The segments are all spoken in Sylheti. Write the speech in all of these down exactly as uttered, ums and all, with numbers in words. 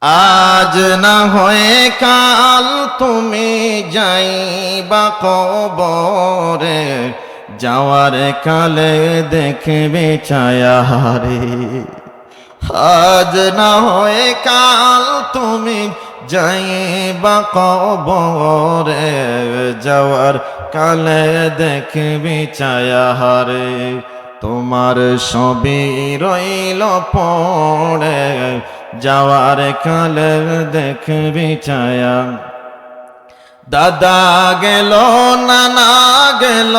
আজ না হয় কাল তুমি যাইবা কবরে, যাওয়ার কালে দেখবে চায়ারে। আজ না হয় কাল তুমি যাইবা কবরে, যাওয়ার কালে দেখবে চায়ারে। তোমার সবই রইল পড়ে, যাওয়ার কালে দেখবে চায়া। দাদা গেল, নানা গেল,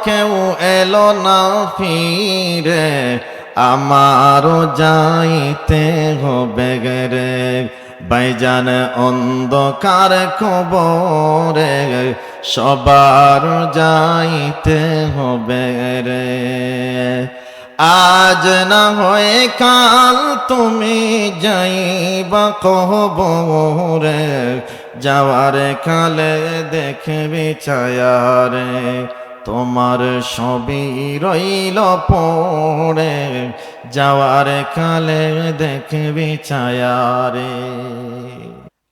কেউ এলো না ফিরে, আমারও যাইতে হবে রে। ভাইজান অন্ধকার কবরে, সবার যাইতে হবে রে। আজ না হয় কাল তুমি যাইবা কবরে, যাওয়ার কালে দেখবে চায়ারে। তোমার সবই রইল পড়ে, যাওয়ার কালে দেখবে চায়ারে।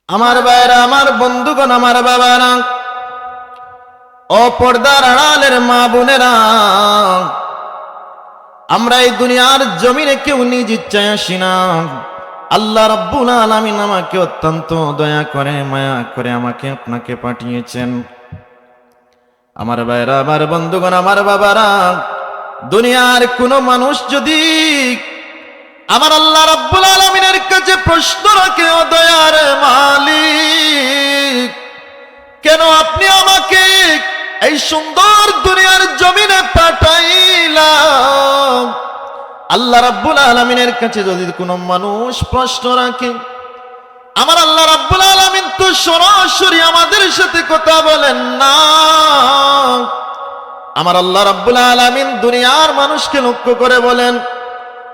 আমার ভাইরা, আমার বন্ধুগণ, আমার বাবারা, ও পর্দার আড়ালের মা বোনেরা, আমরা এই দুনিয়ার জমিনে কেউ নিজ ইচ্ছায় আসি না। আল্লাহ রাব্বুল আলামিন আমাকে অত্যন্ত দয়া করে, মায়া করে আমাকে আপনাকে পাঠিয়েছেন। আমার ভাইরা, আমার বন্ধুগণ, আমার বাবারা, দুনিয়ার কোনো মানুষ যদি আমার আল্লাহ রাব্বুল আলামিনের কাছে প্রশ্ন রাখে, "ও দয়ার মালিক, কেন আপনি আমাকে এই সুন্দর দুনিয়ার জমিনে পাঠাইলা?" আল্লাহ রাব্বুল আলামিনের কাছে যদি কোনো মানুষ প্রশ্ন রাখে, আমার আল্লাহ রাব্বুল আলামিন তো সরাসরি আমাদের সাথে কথা বলেন না। আমার আল্লাহ রাব্বুল আলামিন দুনিয়ার মানুষকে লক্ষ্য করে বলেন,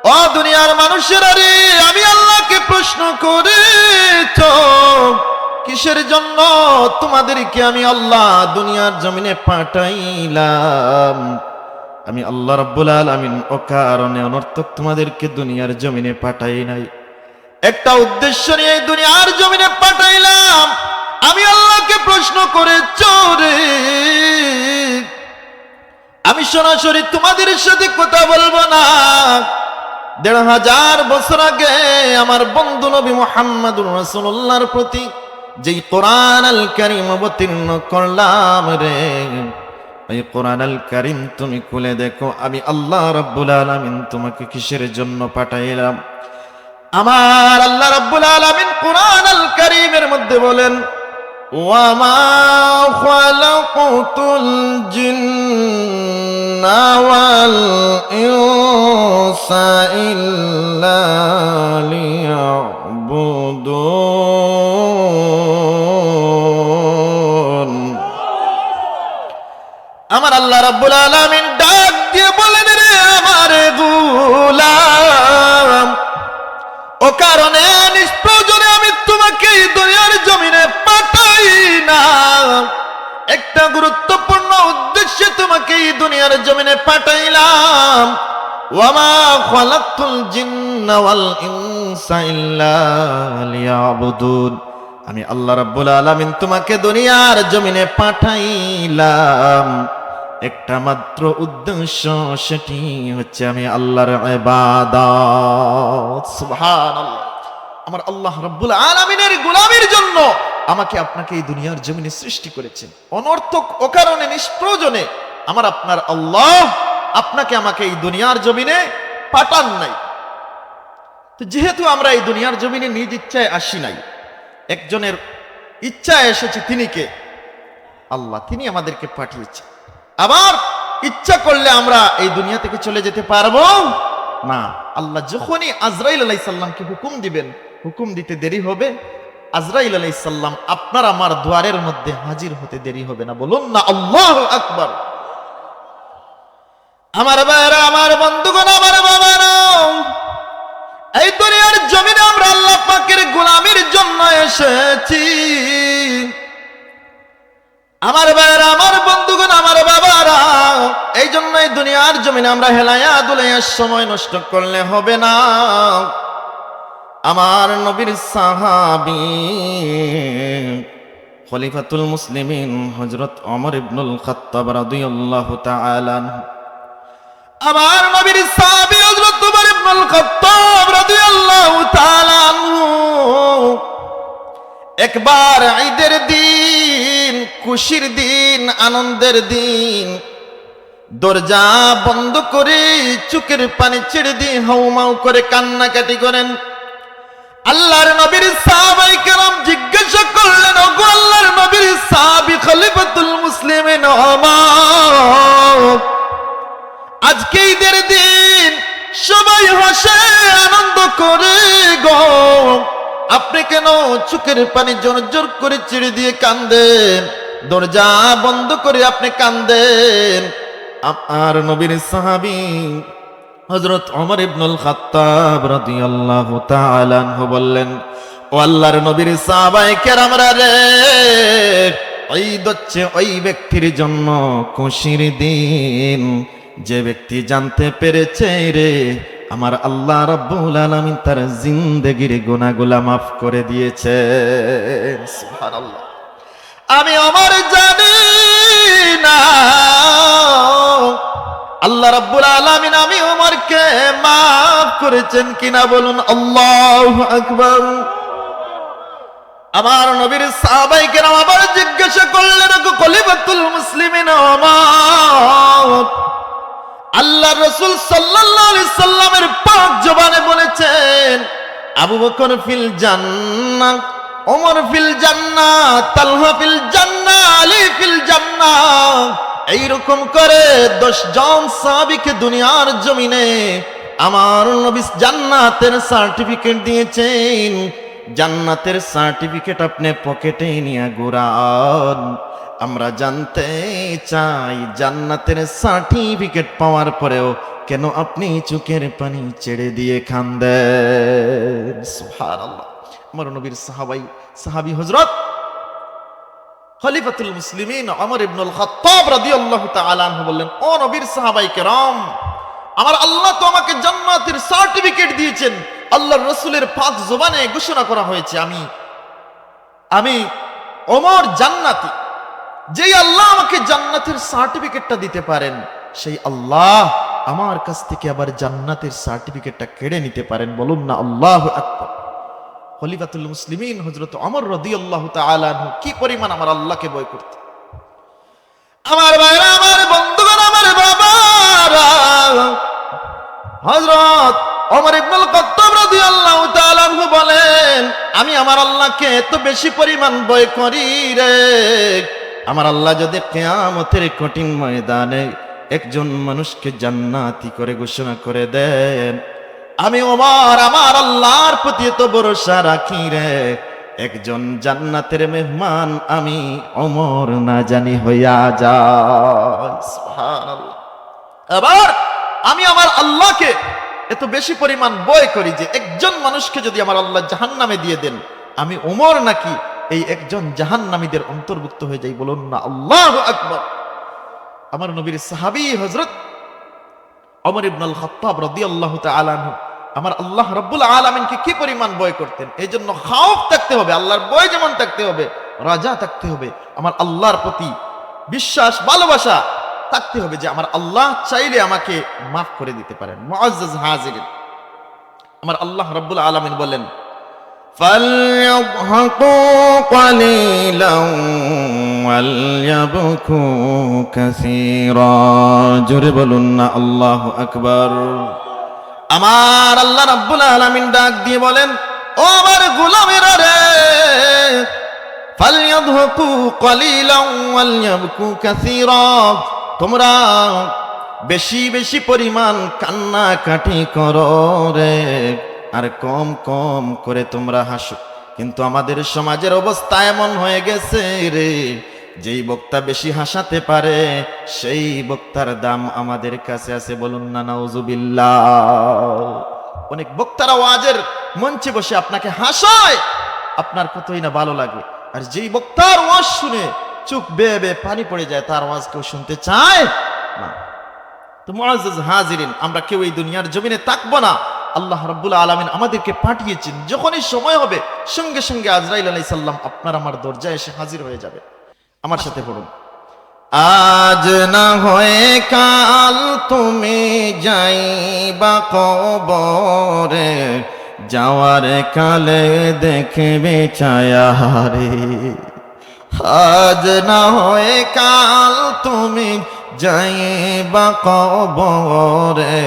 "ও দুনিয়ার মানুষেরা রে, আমি আল্লাহকে প্রশ্ন করেছ, কিসের জন্য তোমাদেরকে আমি আল্লাহ দুনিয়ার জমিনে পাঠাইলাম?" আমি আল্লাহ রাব্বুল আলামিন অকারণে অনর্থক তোমাদেরকে দুনিয়ার জমিনে পাঠাই নাই। একটা উদ্দেশ্য নিয়ে এই দুনিয়ার জমিনে পাঠাইলাম। আমি আল্লাহকে প্রশ্ন করেছ রে, আমি সরাসরি তোমাদের সাথে কথা বলবো না। দেড় হাজার বছর আগে আমার বন্ধু নবী মুহাম্মদুর রাসূলুল্লাহর প্রতি যেই কোরআন আল কারীম অবতীর্ণ করলাম রে, এই কোরআন আল কারীম তুমি খুলে দেখো, আমি আল্লাহ রাব্বুল আলামিন তোমাকে কিসের জন্য পাঠাইলাম। আমার আল্লাহ রাব্বুল আলামিন কোরআন আল কারীমের মধ্যে বলেন, "ওয়া মা খালাকতুল জিন্না ওয়াল ইনসা ইল্লা লিয়াবুদুন।" আমার আল্লাহ রাব্বুল আলামিন ডাক দিয়ে বলেন, "রে আমার গোলাম, অকারণে নিষ্প্রয়োজনে আমি তোমাকে এই দুনিয়ার জমিনে পাঠাই না। একটা গুরুত্বপূর্ণ উদ্দেশ্যে তোমাকে এই দুনিয়ার জমিনে পাঠাইলাম। ওয়া মা খালাকতুল জিন্না ওয়াল ইনসা ইল্লা লিয়াবুদুন।" আমি আল্লাহ রাব্বুল আলামিন তোমাকে দুনিয়ার জমিনে পাঠাইলাম একটা মাত্র উদ্দেশ্য, সেটি হচ্ছে আমি আল্লাহর ইবাদত। সুবহানাল্লাহ। আমার আল্লাহ রাব্বুল আলামিনের গোলামির জন্য আমাকে আপনাকে এই দুনিয়ার জমিনে সৃষ্টি করেছেন। অনর্থক, অকারণে, নিষ্প্রয়োজনে আমার আপনার আল্লাহ আপনাকে আমাকে এই দুনিয়ার জমিনে পাঠান নাই। তো যেহেতু আমরা এই দুনিয়ার জমিনে নিজ ইচ্ছায় আসি নাই, একজনের ইচ্ছায় এসেছি, তিনি কে? আল্লাহ, তিনি আমাদেরকে পাঠিয়েছেন। আবার ইচ্ছা করলে আমরা এই দুনিয়া থেকে চলে যেতে পারবো না। আল্লাহ যখনই আজরাইল আলাইহিস সালামকে হুকুম দিবেন, হুকুম দিতে দেরি হবে, আজরাইল আলাইহিস সালাম আপনার আমার দুয়ারের মধ্যে হাজির হতে দেরি হবে না। বলুন না, আল্লাহু আকবার। আমার ভাইরা, আমার বন্ধুগণ, আমার বাবারা, এই দুনিয়ার জমিনে আমরা আল্লাহ পাকের গোলামির জন্য এসেছি। আমার ভাইরা, আমার বন্ধুগণ, আমার বাবারা, এই জন্য এই দুনিয়ার জমিনে আমরা হেলাইয়া দুলাইয়া সময় নষ্ট করলে হবে না। আমার নবীর সাহাবী খলিফাতুল মুসলিমিন হযরত ওমর ইবনুল খাত্তাব রাদিয়াল্লাহু তাআলা আনহু, আমার নবীর সাহাবী হযরত ওমর ইবনুল খাত্তাব রাদিয়াল্লাহু তাআলা আনহু একবার ঈদের দিন, খুশির দিন, আনন্দের দিন, দরজা বন্ধ করে চোখের পানি ছেড়ে দিয়ে হাউমাউ করে কান্নাকাটি করেন। আল্লাহর নবীর সাহাবায়ে কেরাম জিজ্ঞাসা করলেন, "ওগো আল্লাহর নবীর সাহাবী খলিফাতুল মুসলিমিন ওমর, আজকে ঈদের দিন, সবাই হাসে, আনন্দ করে গো, আপনি কেন চোখের পানি জোর জোর করে ছেড়ে দিয়ে কান্দেন, দরজা বন্ধ করে আপনি কান্দেন?" আমার নবীর সাহাবী হযরত ওমর ইবনুল খাত্তাব রাদিয়াল্লাহু তাআলা আনহু বললেন, "ও আল্লাহর নবীর সাহাবায়ে কেরামরা রে, ঈদ হচ্ছে ওই ব্যক্তির জন্য খুশির দিন, যে ব্যক্তি জানতে পেরেছে রে, আমার আল্লাহ রাব্বুল আলামিন তার জিন্দেগির গুনাহগুলা মাফ করে দিয়েছে।" সুবহানাল্লাহ। আমি ওমর জানি না আল্লাহ রাব্বুল আলামিন আমি ওমরকে মাফ করেছেন কিনা, বলুন আল্লাহু আকবার। আমার নবীর সাহাবায়ে কেরাম আবার জিজ্ঞাসা করলেন, "ওগো খলিফাতুল মুসলিমিন ওমর, আল্লাহর রাসূল সাল্লাল্লাহু আলাইহি সাল্লামের পাক জবানে বলেছেন, আবু বকর ফিল জান্নাহ, ওমর ফিল জান্নাহ, তালহা ফিল জান্নাহ, আলী ফিল জান্নাহ।" এইরকম করে দশ জন সাহাবীকে দুনিয়ার জমিনে আমার নবী জান্নাতের সার্টিফিকেট দিয়েছেন। জান্নাতের সার্টিফিকেট আপনি পকেটে নিয়ে ঘুরান। আমরা জানতে চাই, জান্নাতের সার্টিফিকেট পাওয়ার পরেও কেন আপনি চোখের পানি ছেড়ে দিয়ে কান্দেন? সুবহানাল্লাহ। আমার নবীর সাহাবাই, সাহাবী হযরত খলিফাতুল মুসলিমিন ওমর ইবনুল খাত্তাব রাদিয়াল্লাহু তাআলা আনহু বললেন, "ও নবীর সাহাবায়ে কেরাম, আমার আল্লাহ তো আমাকে জান্নাতের সার্টিফিকেট দিয়েছেন, আল্লাহর রাসূলের পাক জবানে ঘোষণা করা হয়েছে, আমি, আমি ওমর জান্নাতি। যেই আল্লাহ আমাকে জান্নাতের সার্টিফিকেটটা দিতে পারেন, সেই আল্লাহ আমার কাছ থেকে আবার জান্নাতের সার্টিফিকেটটা কেড়ে নিতে পারেন।" বলুন না আল্লাহু আকবার। খলিফাতুল মুসলিমিন হযরত ওমর রাদিয়াল্লাহু তাআলা আনহু কি পরিমাণ আমার আল্লাহকে ভয় করতেন। আমার ভাইরা, আমার বন্ধুগণ, আমার বাবারা, হযরত ওমর ইবনুল খাত্তাব রাদিয়াল্লাহু তাআলা আনহু বলেন, "আমি আমার আল্লাহকে এত বেশি পরিমাণ ভয় করি রে, আমার আল্লাহ যদি কিয়ামতের কঠিন ময়দানে একজন মানুষকে জান্নাতি করে ঘোষণা করে দেন, আমি ওমর আমার আল্লাহর প্রতি এত ভরসা রাখি রে, একজন জান্নাতের মেহমান আমি ওমর না জানি হইয়া যায়।" সুবহানাল্লাহ। আবার আমি আমার আল্লাহকে এত বেশি পরিমাণ ভয় করি যে একজন মানুষকে যদি আমার আল্লাহ জাহান্নামে দিয়ে দেন, আমি ওমর নাকি এই একজন জাহান্নামীদের অন্তর্ভুক্ত হয়ে যাই। বলুন না আল্লাহু আকবার। আমার নবীর সাহাবী হযরত ওমর ইবনুল খাত্তাব রাদিয়াল্লাহু তাআলা আনহু আমার আল্লাহ রাব্বুল আলামিনকে কি পরিমাণ ভয় করতেন। এই জন্য খাউফ থাকতে হবে, আল্লাহর ভয় যেমন থাকতে হবে, রাজা থাকতে হবে, আমার আল্লাহর প্রতি বিশ্বাস, ভালোবাসা থাকতে হবে যে আমার আল্লাহ চাইলে আমাকে মাফ করে দিতে পারেন। মুআজ্জাজ হাজিরিন, আমার আল্লাহ রাব্বুল আলামিন বলেন, "ফালইয়াদহাকু কালিলাও ওয়ালইয়াবকু কাসীরা।" জোরে বলুন না আল্লাহু আকবার। আমার আল্লাহ রাব্বুল আলামিন ডাক দিয়ে বলেন, "ও আমার গোলামেরা রে, ফালইয়াদহাকু কালিলাও ওয়ালইয়াবকু কাসীরা।" তোমরা বেশি বেশি পরিমাণ কান্নাকাটি করো রে, আর কম কম করে তোমরা হাসো। কিন্তু আমাদের সমাজের অবস্থা এমন হয়ে গেছে রে, যেই বক্তা বেশি হাসাতে পারে, সেই বক্তার দাম আমাদের কাছে আছে। বলুন না নাউজুবিল্লাহ। অনেক বক্তারা ওয়াজের মঞ্চে বসে আপনাকে হাসায়, আপনার কতই না ভালো লাগে, আর যেই বক্তার ওয়াজ শুনে চোখ বেয়ে বেয়ে পানি পড়ে যায়, তার ওয়াজ কেউ শুনতে চায় না। তো মুআজ্জাজ হাজিরিন, আমরা কেউ এই দুনিয়ার জমিনে থাকবো না, আল্লাহ রাব্বুল আলামিন আমাদেরকে পাঠিয়েছেন, যখনই সময় হবে সঙ্গে সঙ্গে আজরাইল আলাইহিস সালাম আপনার আমার দরজায় এসে হাজির হয়ে যাবে। আমার সাথে পড়ুন। আজ না হয় কাল তুমি যাইবা কবরে, যাওয়ার কালে দেখবে ছায়ারে। আজ না হয় কাল তুমি যাইবা কবরে,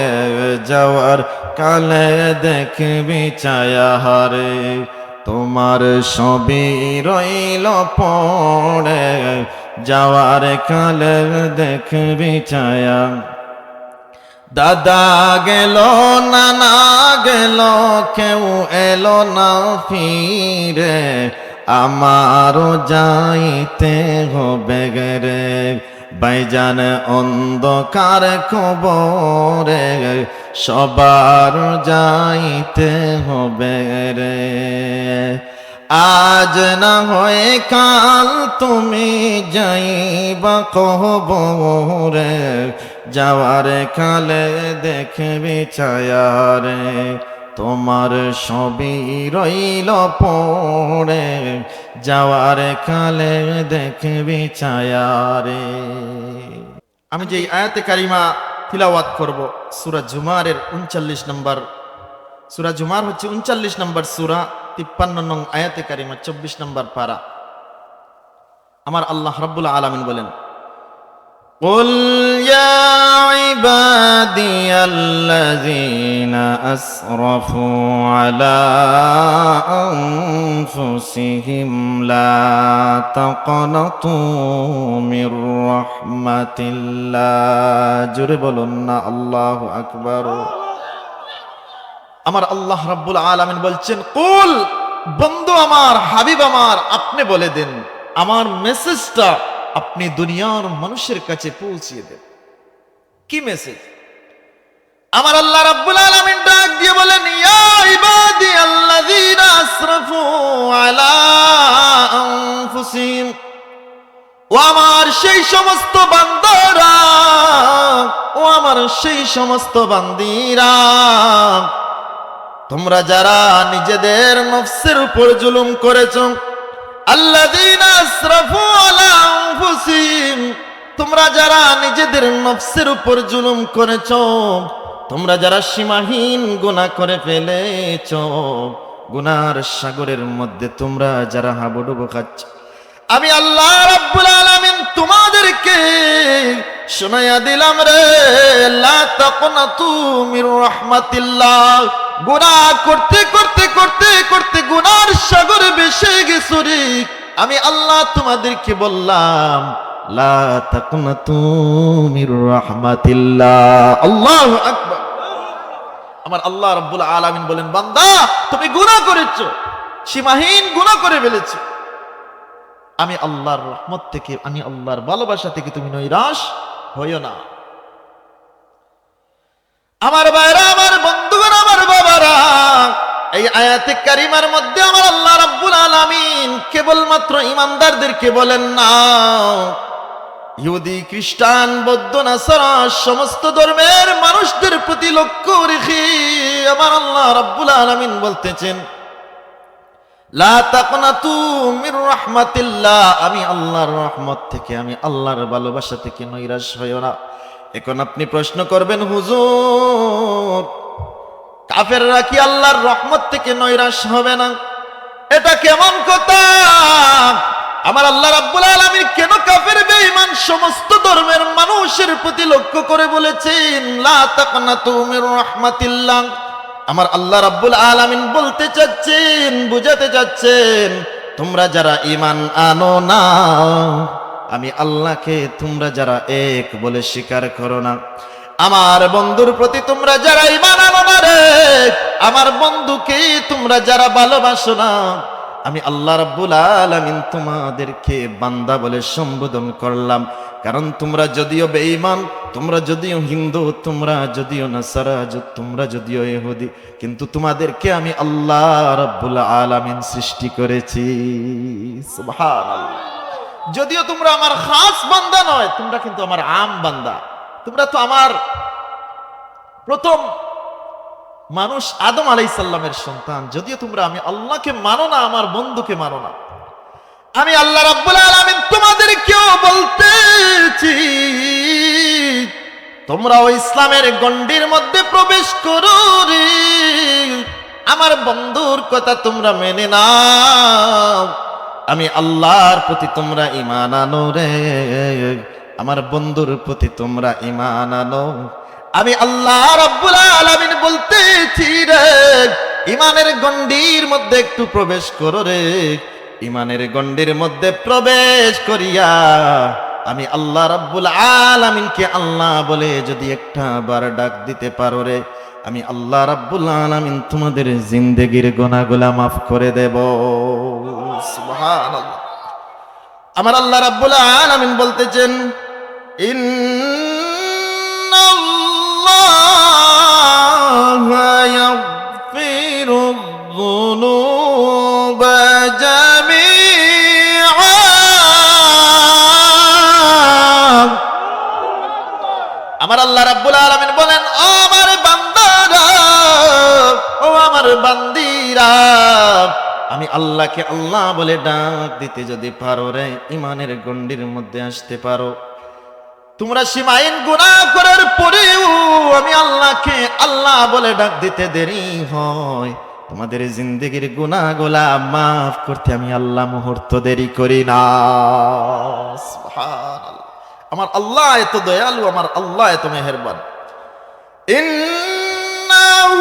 যাওয়ার কালে দেখবে ছায়ারে। তোমার সবই রইল পড়ে, যাওয়ার কালে দেখবে ছায়া। দাদা গেল, নানা গেল, কেউ এলো না ফিরে, আমারও যাইতে হবে রে। ভাইজান অন্ধকার কবরে, সবার যাইতে হবে রে। আজ না হয় কাল তুমি যাইবা কবরে, যাওয়ার কালে দেখবে ছায়ারে। তোমার সবই রইল পড়ে, যাওয়ার কালে দেখবে ছায়ারে। আমি যে আয়াতে কারিমা তিলাওয়াত করব, সূরা জুমারের ঊনচল্লিশ নম্বর, সূরা জুমার হচ্ছে ঊনচল্লিশ নম্বর সূরা, তিপ্পান্ন নং আয়াতে কারিমা, চব্বিশ নম্বর পারা। আমার আল্লাহ রাব্বুল আলামিন বলেন, قل يا عبادي الذين أسرفوا على أنفسهم لا تقنطوا من رحمة الله। জোরে বলুন না, আল্লাহু আকবার। আমার আল্লাহ রাব্বুল আলামিন বলছেন, কুল, বন্ধু আমার, হাবিব আমার, আপনি বলে দেন, আমার মেসেজটা আপনি দুনিয়ার মানুষের কাছে পৌঁছিয়ে দেন। কি মেসেজ? আমার আল্লাহ রাব্বুল আলামিন ডাক দিয়ে বলেন, ইয়া ইবাদি আল্লাযীনা আসরাফু আলা আনফুসিহিম, ও আমার সেই সমস্ত বান্দারা, ও আমার সেই সমস্ত বান্দিরা, তোমরা যারা নিজেদের নফসের উপর জুলুম করেছ, আল্লাযীনা আসরাফু আলা আনফুসিহিম, তোমরা যারা নিজেদের নফসের উপর জুলুম করেছ, তোমরা যারা সীমাহীন গুনাহ করে ফেলেছ, গুনার সাগরের মধ্যে তোমরা যারা হাবুডুবু খাচ্ছ, আমি আল্লাহ রাব্বুল আলামিন তোমাদেরকে শোনাইয়া দিলাম রে, লা তাকনাতু মির রাহমাতিল্লাহ। গুনাহ করতে করতে করতে করতে গুনার সাগরে ভেসে গেছো রে, আমি আল্লাহ তোমাদেরকে বললাম, লা তাকনাতু মির রাহমাতিল্লাহ। আল্লাহু আকবার। আমার আল্লাহ রাব্বুল আলামিন বলেন, বান্দা, তুমি গুনাহ করেছো, সীমাহীন গুনাহ করে ফেলেছো, আমি আল্লাহর রহমত থেকে, আমি আল্লাহর ভালোবাসা থেকে তুমি নৈরাশ হইও না। আমার ভাইরা, আমার বন্ধুগণ, আমার বাবারা, এই আয়াতে কারিমার মধ্যে আমার আল্লাহ রাব্বুল আলামিন কেবলমাত্র ইমানদারদেরকে বলেন না, ইহুদি, খ্রিস্টান, বৌদ্ধ, নাসারা, সমস্ত ধর্মের মানুষদের প্রতি লক্ষ্য রেখে আমার আল্লাহ রাব্বুল আলামিন বলতেছেন, লা তাকনাতু মির রাহমাতিল্লাহ, আমি আল্লাহর রহমত থেকে, আমি আল্লাহর ভালোবাসা থেকে নৈরাশ হইও না। এখন আপনি প্রশ্ন করবেন, হুজুর, কাফেররা কি আল্লাহর রহমত থেকে নৈরাশ হবে না? এটা কেমন কথা? আমার আল্লাহ রাব্বুল আলামিন কেন কাফের বেঈমান সমস্ত ধর্মের মানুষের প্রতি লক্ষ্য করে বলেছেন, লা তাকনাতু মির রাহমাতিল্লাহ? আমার আল্লাহ রাব্বুল আলামিন বলতে চাচ্ছেন, বুঝাতে চাচ্ছেন, তোমরা যারা ঈমান আনো না, আমি আল্লাহকে তোমরা যারা এক বলে স্বীকার করো না, আমার বন্ধুর প্রতি তোমরা যারা ঈমান আনো না রে, আমার বন্ধুকে তোমরা যারা ভালোবাসো না, আমি আল্লাহ রাব্বুল আলামিন তোমাদেরকে বান্দা বলে সম্বোধন করলাম। কারণ তোমরা যদিও বেঈমান, তোমরা যদিও হিন্দু, তোমরা যদিও নাসারা, য-, তোমরা যদিও ইহুদি, কিন্তু তোমাদেরকে আমি আল্লাহ রাব্বুল আলামিন সৃষ্টি করেছি। সুবহানাল্লাহ। যদিও তোমরা আমার খাস বান্দা নয়, তোমরা কিন্তু আমার আম বান্দা। তোমরা তো আমার প্রথম মানুষ আদম আলাইহিস সালামের সন্তান, যদিও তোমরা আমি আল্লাহকে মানো না, আমার বন্ধুকে মানো না, আমি আল্লাহ রাব্বুল আলামিন তোমাদেরকেও বলতেছি, তোমরাও ইসলামের গণ্ডির মধ্যে প্রবেশ করো রে। আমার বন্ধুর কথা তোমরা মেনে নাও, আমি আল্লাহর প্রতি তোমরা ঈমান আনো রে। আমার বন্ধুর প্রতি তোমরা ঈমান আনো। আমি আল্লাহ রাব্বুল আলামিন বলতেছি রে, ঈমানের গণ্ডির মধ্যে একটু প্রবেশ করো রে। ঈমানের গণ্ডির মধ্যে প্রবেশ করিয়া আমি আল্লাহ রাব্বুল আলামিনকে আল্লাহ বলে যদি একটা বার ডাক দিতে পারো রে, আমি আল্লাহ রাব্বুল আলামিন তোমাদের জিন্দেগির গুনাহগুলা মাফ করে দেব। সুবহানাল্লাহ। আমার আল্লাহ রাব্বুল আলামিন বলতেছেন, ইন্নাল্লাহা ইয়াগফিরুয যুনুবা জামিআ। আমার আল্লাহ রাব্বুল আলামিন বলেন, ও আমার বান্দারা, ও আমার বান্দিরা, আমি আল্লাহকে আল্লাহ বলে ডাক দিতে যদি পারো রে, ঈমানের গণ্ডির মধ্যে আসতে পারো, তোমরা সীমাহীন গুনাহ করার পরেও আমি আল্লাহকে আল্লাহ বলে ডাক দিতে দেরি হয়, তোমাদের জিন্দেগির গুনাহগুলা মাফ করতে আমি আল্লাহ মুহূর্ত দেরি করি না। সুবহানাল্লাহ। আমার আল্লাহ এত দয়ালু, আমার আল্লাহ এত মেহেরবান। ইন্নাহু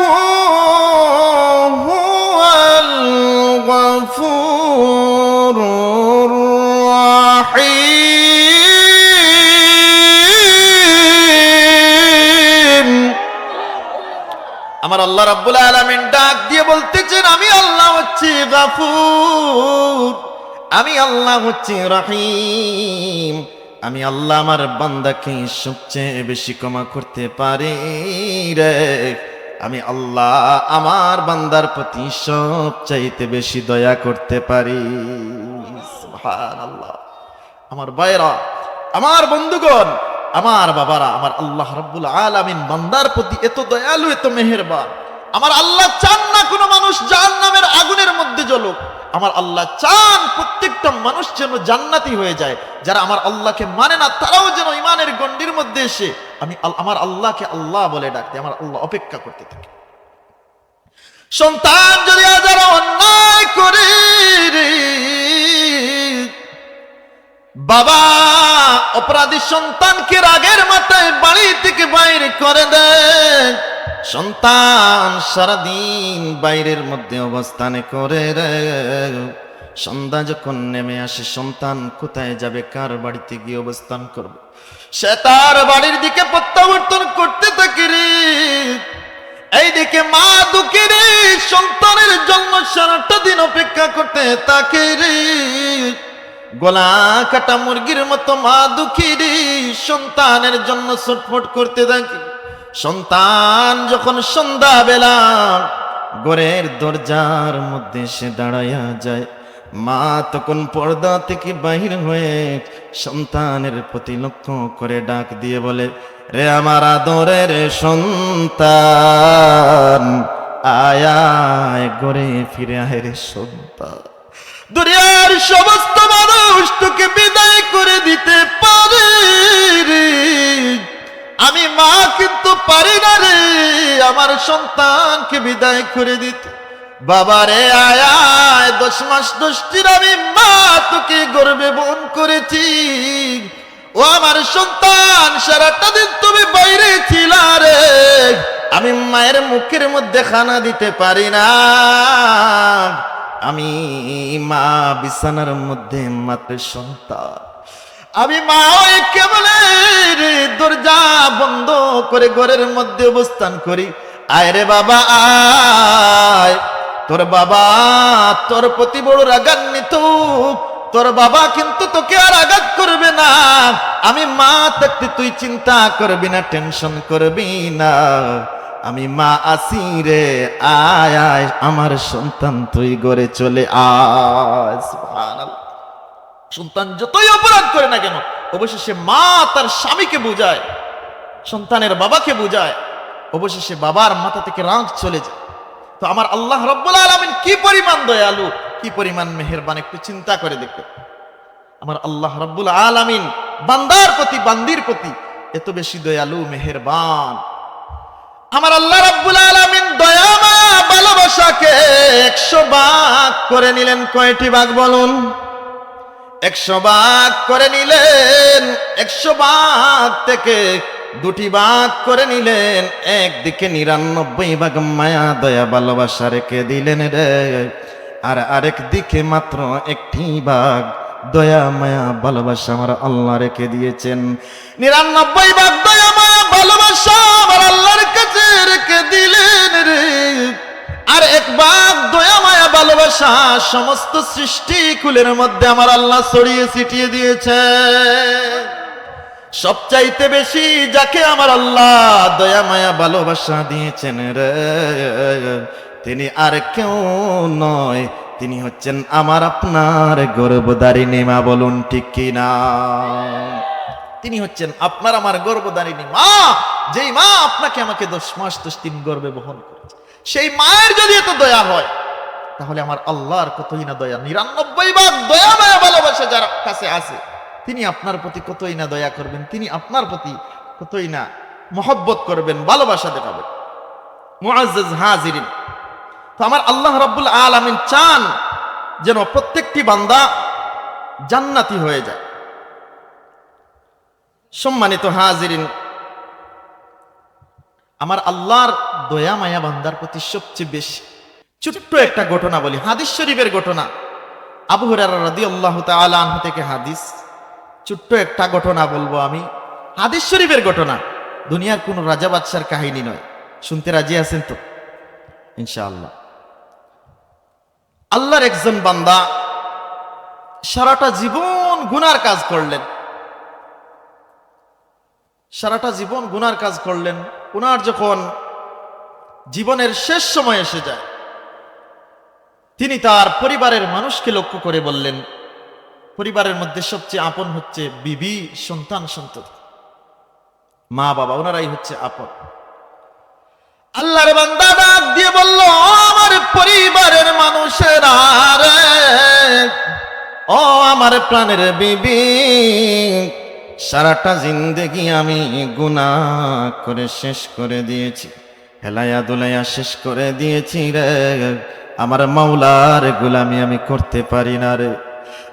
হুয়াল গফুরুর রাহিম। আমার আল্লাহ রাব্বুল আলামিন ডাক দিয়ে বলতেছেন, আমি আল্লাহ হচ্ছি গাফুর, আমি আল্লাহ হচ্ছি রহিম। আমি আল্লাহ আমার বান্দাকে সবচেয়ে বেশি ক্ষমা করতে পারি রে। আমি আল্লাহ আমার বান্দার প্রতি সবচাইতে বেশি দয়া করতে পারি। সুবহানাল্লাহ। আমার ভাইরা, আমার বন্ধুগণ, আমার বাবারা, আমার আল্লাহ রাব্বুল আলামিন বান্দার প্রতি এত দয়ালু, এত মেহেরবান। আমার আল্লাহ চান না কোনো মানুষ জাহান্নামের আগুনের মধ্যে জ্বলুক। আমার আল্লাহ চান প্রত্যেকটা মানুষ যেন জান্নাতি হয়ে যায়। যারা আমার আল্লাহকে মানে না, তারাও যেন ইমানের গণ্ডির মধ্যে এসে আমি আল-, আমার আল্লাহকে আল্লাহ বলে ডাকতে আমার আল্লাহ অপেক্ষা করতে থাকে। সন্তান যদি হাজারো অন্যায় করে রে, বাবা অপরাধী সন্তানকে রাগের মাথায় বাড়ি থেকে বাইর করে দেয়। সন্তান সারাদিন বাইরের মধ্যে অবস্থান করে রে। সন্ধ্যা যখন নেমে আসে, সন্তান কোথায় যাবে, কার বাড়িতে গিয়ে অবস্থান করবে? সে তার বাড়ির দিকে প্রত্যাবর্তন করতে থাকে রে। এইদিকে মা দুঃখী রে, সন্তানের জন্য সারাটা দিন অপেক্ষা করতে থাকে রে। গলা কাটা মুরগির মতো মা দুঃখী রে, সন্তানের জন্য ছটফট করতে থাকে। সন্তান যখন সন্ধ্যাবেলা ঘরের দরজার মধ্যে এসে দাঁড়াইয়া যায়, মা তখন পর্দা থেকে বাহির হয়ে সন্তানের প্রতি লক্ষ্য করে ডাক দিয়ে বলে, রে আমার আদরের সন্তান, আয় আয়, ঘরে ফিরে আয় রে সন্তান। দুনিয়ার সমস্ত মানুষ তোকে বিদায় করে দিতে পারে রে, আমি মা কিন্তু পারি না রে আমার সন্তানকে বিদায় করে দিতে। বাবা রে, আয় আয়, দশ মাস দশ দিন আমি মা তোকে গর্ভে বহন করেছি। ও আমার সন্তান, সারাটা দিন তুমি বাইরে ছিলা রে, আমি মায়ের মুখের মধ্যে খানা দিতে পারি না। আমি মা বিছানার মধ্যে মাত্র সন্তান, আমি মা ওই কেবলের দরজা বন্ধ করে ঘরের মধ্যে অবস্থান করি। আয় রে বাবা, আয়। তোর বাবা তোর প্রতি বড় রাগান্বিত। তোর বাবা কিন্তু তোকে আর আঘাত করবে না। আমি মা থাকতে তুই চিন্তা করবি না, টেনশন করবি না। আমি মা আছি রে, আয়, আয়, আমার সন্তান, তুই ঘরে চলে আয়। সুবহানাল্লাহ। সন্তান যতই অপরাধ করে না কেন, অবশেষে মা তার স্বামীকে বুঝায়, সন্তানের বাবাকে বুঝায়, অবশেষে বাবার মাথা থেকে রাগ চলে যায়। তো আমার আল্লাহ রব্বুল আলামিন কি পরিমাণ দয়ালু, কি পরিমাণ মেহেরবান, একটু চিন্তা করে দেখবেন। আমার আল্লাহ রব্বুল আলামিন বান্দার প্রতি, বান্দির প্রতি এত বেশি দয়ালু, মেহেরবান। আমার আল্লাহ রব্বুল আলামিন দয়া, মায়া, ভালোবাসাকে একশো ভাগ করে নিলেন। কয়টি ভাগ বলুন? একশো ভাগ করে নিলেন। একশো ভাগ থেকে দুটি ভাগ করে নিলেন। একদিকে নিরানব্বই ভাগ মায়া, দয়া, ভালোবাসা রেখে দিলেন রে, আর আরেক দিকে মাত্র একটি ভাগ দয়া, মায়া, ভালোবাসা আমার আল্লাহ রেখে দিয়েছেন। নিরানব্বই ভাগ দয়া, মায়া, ভালোবাসা আমার আল্লাহর কাছে রেখে দিলেন রে, আর এক ভাগ দয়া, মায়া, ভালোবাসা সমস্ত সৃষ্টিকুলের মধ্যে আমার আল্লাহ ছড়িয়ে ছিটিয়ে দিয়েছে। সবচাইতে বেশি যাকে আমার আল্লাহ দয়া, মায়া, ভালোবাসা দিয়েছেন রে, তিনি আর কেউ নয়, তিনি হচ্ছেন আমার আপনার গর্ভধারিণী মা। বলুন ঠিক কি না? তিনি হচ্ছেন আপনার আমার গর্ভধারিণী মা, যেই মা আপনাকে আমাকে দশ মাস দশ দিন গর্ভে বহন করেছে। সেই মায়ের যদি এত দয়া হয়, তাহলে আমার আল্লাহর কতই না দয়া। নিরানব্বই ভাগ দয়া, মায়া, ভালোবাসা যার কাছে আছে, তিনি আপনার প্রতি কতই না দয়া করবেন, তিনি আপনার প্রতি কতই না মহব্বত করবেন, ভালোবাসা দেখাবেন। মুআজ্জাজ হাজিরিন, তো আমার আল্লাহ রাব্বুল আলামিন চান যেন প্রত্যেকটি বান্দা জান্নাতি হয়ে যায়। সম্মানিত হাজিরিন, আমার আল্লাহর দয়া, মায়া বান্দার প্রতি সবচেয়ে বেশি। ছোট্ট একটা ঘটনা বলি, হাদিস শরীফের ঘটনা। আবু হুরায়রা রাদিয়াল্লাহু তাআলা আনহু থেকে হাদিস। ছোট্ট একটা ঘটনা বলবো আমি, হাদিস শরীফের ঘটনা। দুনিয়ার কোনো রাজা বাদশার কাহিনী নয়। শুনতে রাজি আছেন তো? ইনশাআল্লাহ। আল্লাহর একজন বান্দা সারাটা জীবন গুনার কাজ করলেন, সারাটা জীবন গুনার কাজ করলেন। ওনার যখন জীবনের শেষ সময় এসে যায়, তিনি তার পরিবারের মানুষকে লক্ষ্য করে বললেন, পরিবারের মধ্যে সবচেয়ে আপন হচ্ছে বিবি, সন্তান, সন্ততি, মা বাবা, ওনারাই হচ্ছে আপন। আল্লাহর বান্দা ডাক দিয়ে বলল, "ও আমার পরিবারের মানুষেরা রে, ও আমার প্রাণের বিবি, সারাটা জিন্দেগি আমি গুনাহ করে শেষ করে দিয়েছি, হেলাইয়া দুলাইয়া শেষ করে দিয়েছি রে। আমার মাওলার গোলামি আমি করতে পারি না রে।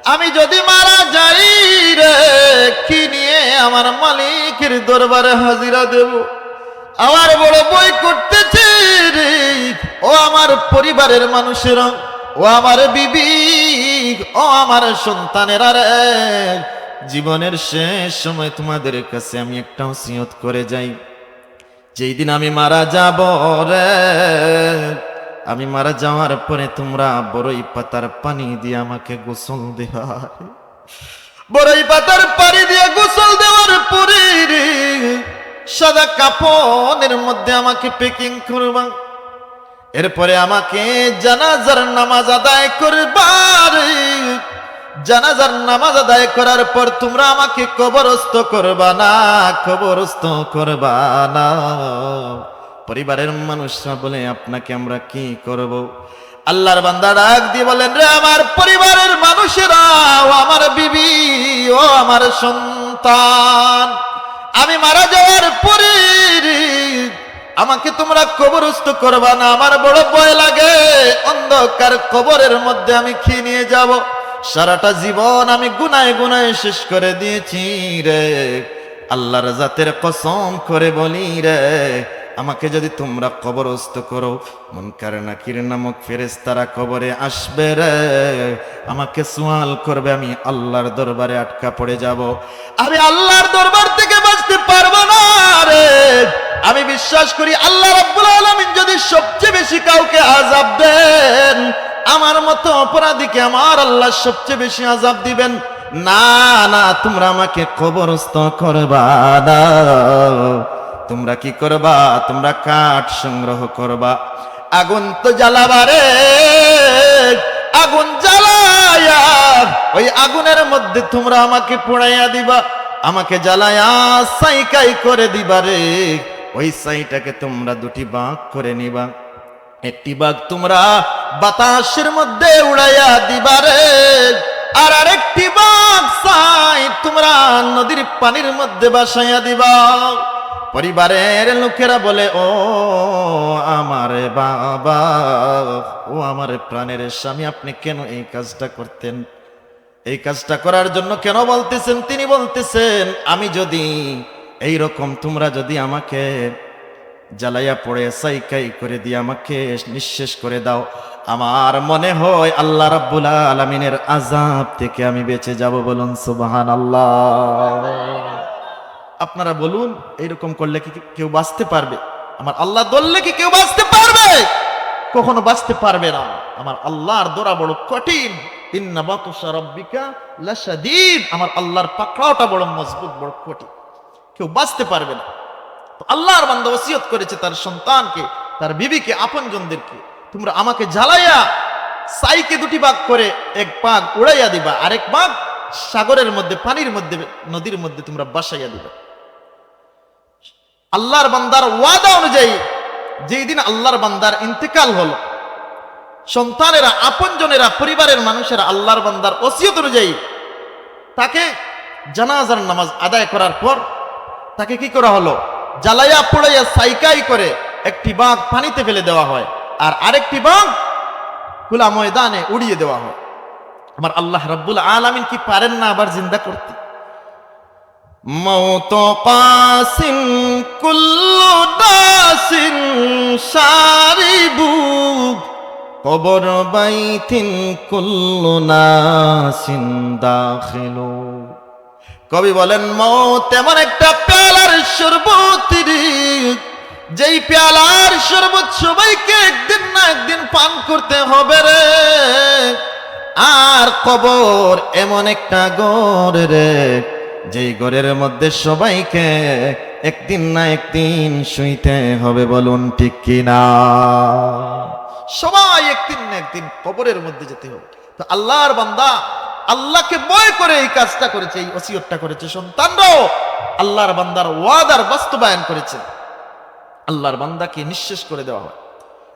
আমি যদি মারা যাই রে, কি নিয়ে আমার মালিকের দরবারে হাজিরা দেব? আমার বড় ভয় করতেছে রে। ও আমার পরিবারের মানুষেরা, ও আমার বিবি, ও আমার সন্তানেরা রে, জীবনের শেষ সময় তোমাদের কাছে আমি একটা ওসিয়ত করে যাই, যেই দিন আমি মারা যাব রে, আমি মারা যাওয়ার পরে তোমরা বড়ই পাতার পানি দিয়ে আমাকে গোসল দেওয়া।" বড়ই পাতার পানি দিয়ে গোসল দেওয়ার পরে রে, সাদা কাপড়ের মধ্যে আমাকে প্যাকিং করবা, এরপরে আমাকে জানাজার নামাজ আদায় করবা রে। জানাজার নামাজ আদায় করার পর তোমরা আমাকে কবরস্থ করবা না, কবরস্থ করবা না। পরিবারের মানুষরা বলে, "আপনাকে আমরা কি করব?" আল্লাহর বান্দা ডাক দিয়ে বলেন, "রে আমার পরিবারের মানুষেরা, ও আমার বিবি, ও আমার সন্তান, আমি মারা যাওয়ার পরে আমাকে তোমরা কবরস্থ করবা না, আমার বড় ভয় লাগে, অন্ধকার কবরের মধ্যে আমি কি নিয়ে যাব? সারাটা জীবন আমি গুনায় গুনায় শেষ করে দিয়েছি রে। আল্লাহর জাতের কসম করে বলি রে, আমাকে যদি তোমরা কবরস্থ করো, মুনকার নাকির নামক ফেরেশতারা কবরে আসবে রে, আমাকে সওয়াল করবে, আমি আল্লাহর দরবারে আটকা পড়ে যাব, আমি আল্লাহর দরবার থেকে বাঁচতে পারবো না রে।" আমি বিশ্বাস করি আল্লাহ রাব্বুল আলামিন যদি সবচেয়ে বেশি কাউকে আযাব দেন, আমার মতো অপরাধীকে আমার আল্লাহ সবচেয়ে বেশি আযাব দিবেন। না, না, তোমরা আমাকে কবরস্থ করবা না। তোমরা কি করবা? তোমরা কাঠ সংগ্রহ করবা, আগুন তো জ্বালাবা রে, আগুন জ্বালাইয়া ওই আগুনের মধ্যে তোমরা আমাকে পোড়াইয়া দিবা, আমাকে জ্বালাইয়া ছাইকাই করে দিবা রে। ওই ছাইটাকে তোমরা দুটি ভাগ করে নিবা। একটি ভাগ তোমরা বাতাসের মধ্যে উড়াইয়া দিবারে, আর আরেকটি ভাগ ছাই তোমরা নদীর পানির মধ্যে ভাসাইয়া দিবা। পরিবারের লোকেরা বলে, "ও আমার বাবা, ও আমার প্রাণের স্বামী, আপনি কেন এই কাজটা করতেন? এই কাজটা করার জন্য কেন বলতেছেন?" তিনি বলতেছেন, "আমি যদি এই রকম, তোমরা যদি আমাকে জ্বালাইয়া পুড়ে ছাইকাই করে দিয়ে আমাকে নিঃশেষ করে দাও, আমার মনে হয় আল্লাহ রাব্বুল আলামিনের আযাব থেকে আমি বেঁচে যাব।" বলুন সুবহানাল্লাহ। আপনারা বলুন, এইরকম করলে কি কেউ বাঁচতে পারবে? আমার আল্লাহ ধরলে কি কেউ বাঁচতে পারবে? কখনো বাঁচতে পারবে না। আমার আল্লাহর ধরা বড় কঠিন। ইন্না বাতুশা রাব্বিকা লাশাদীদ। আমার আল্লাহর পাকড়াওটা বড় মজবুত, বড় কঠিন, কেউ বাঁচতে পারবে না। তো আল্লাহর বান্দা ওসিয়ত করেছে তার সন্তানকে, তার বিবিকে, আপনজনদেরকে, "তোমরা আমাকে জ্বালাইয়া ছাইকে দুটি ভাগ করে এক ভাগ উড়াইয়া দিবা, আরেক ভাগ সাগরের মধ্যে, পানির মধ্যে, নদীর মধ্যে তোমরা ভাসাইয়া দিবা।" আল্লাহর বান্দার ওয়াদা অনুযায়ী যেই দিন আল্লাহর বান্দার ইন্তেকাল হলো, সন্তানেরা, আপনজনেরা, পরিবারের মানুষেরা আল্লাহর বান্দার ওসিয়ত অনুযায়ী তাকে জানাজার নামাজ আদায় করার পর তাকে কি করা হলো? জ্বালাইয়া পুড়াইয়া ছাইকাই করে একটি ভাগ পানিতে ফেলে দেওয়া হয়, আর আরেকটি ভাগ খোলা ময়দানে উড়িয়ে দেওয়া হয়। আমার আল্লাহ রাব্বুল আলামিন কি পারেন না আবার জিন্দা করতে? মউত কাসিন কুল্লু নাসিন শারিবু, কবর বাইতিন কুল্লু নাসিন দাখিলু। কবি বলেন, মউত এমন একটা পেয়ালার শরবত রে, যেই পেয়ালার শরবত সবাইকে একদিন না একদিন পান করতে হবে রে। আর কবর এমন একটা ঘর রে, যেই ঘরের মধ্যে সবাইকে একদিন না একদিন শুইতে হবে। বলুন ঠিক কি না? সবাই একদিন না একদিন কবরের মধ্যে যেতে হবে। তো আল্লাহর বান্দা আল্লাহকে ভয় করে এই কাজটা করেছে, এই ওসিয়তটা করেছে। সন্তানরাও আল্লাহর বান্দার ওয়াদার বাস্তবায়ন করেছে, আল্লাহর বান্দাকে নিঃশেষ করে দেওয়া হয়।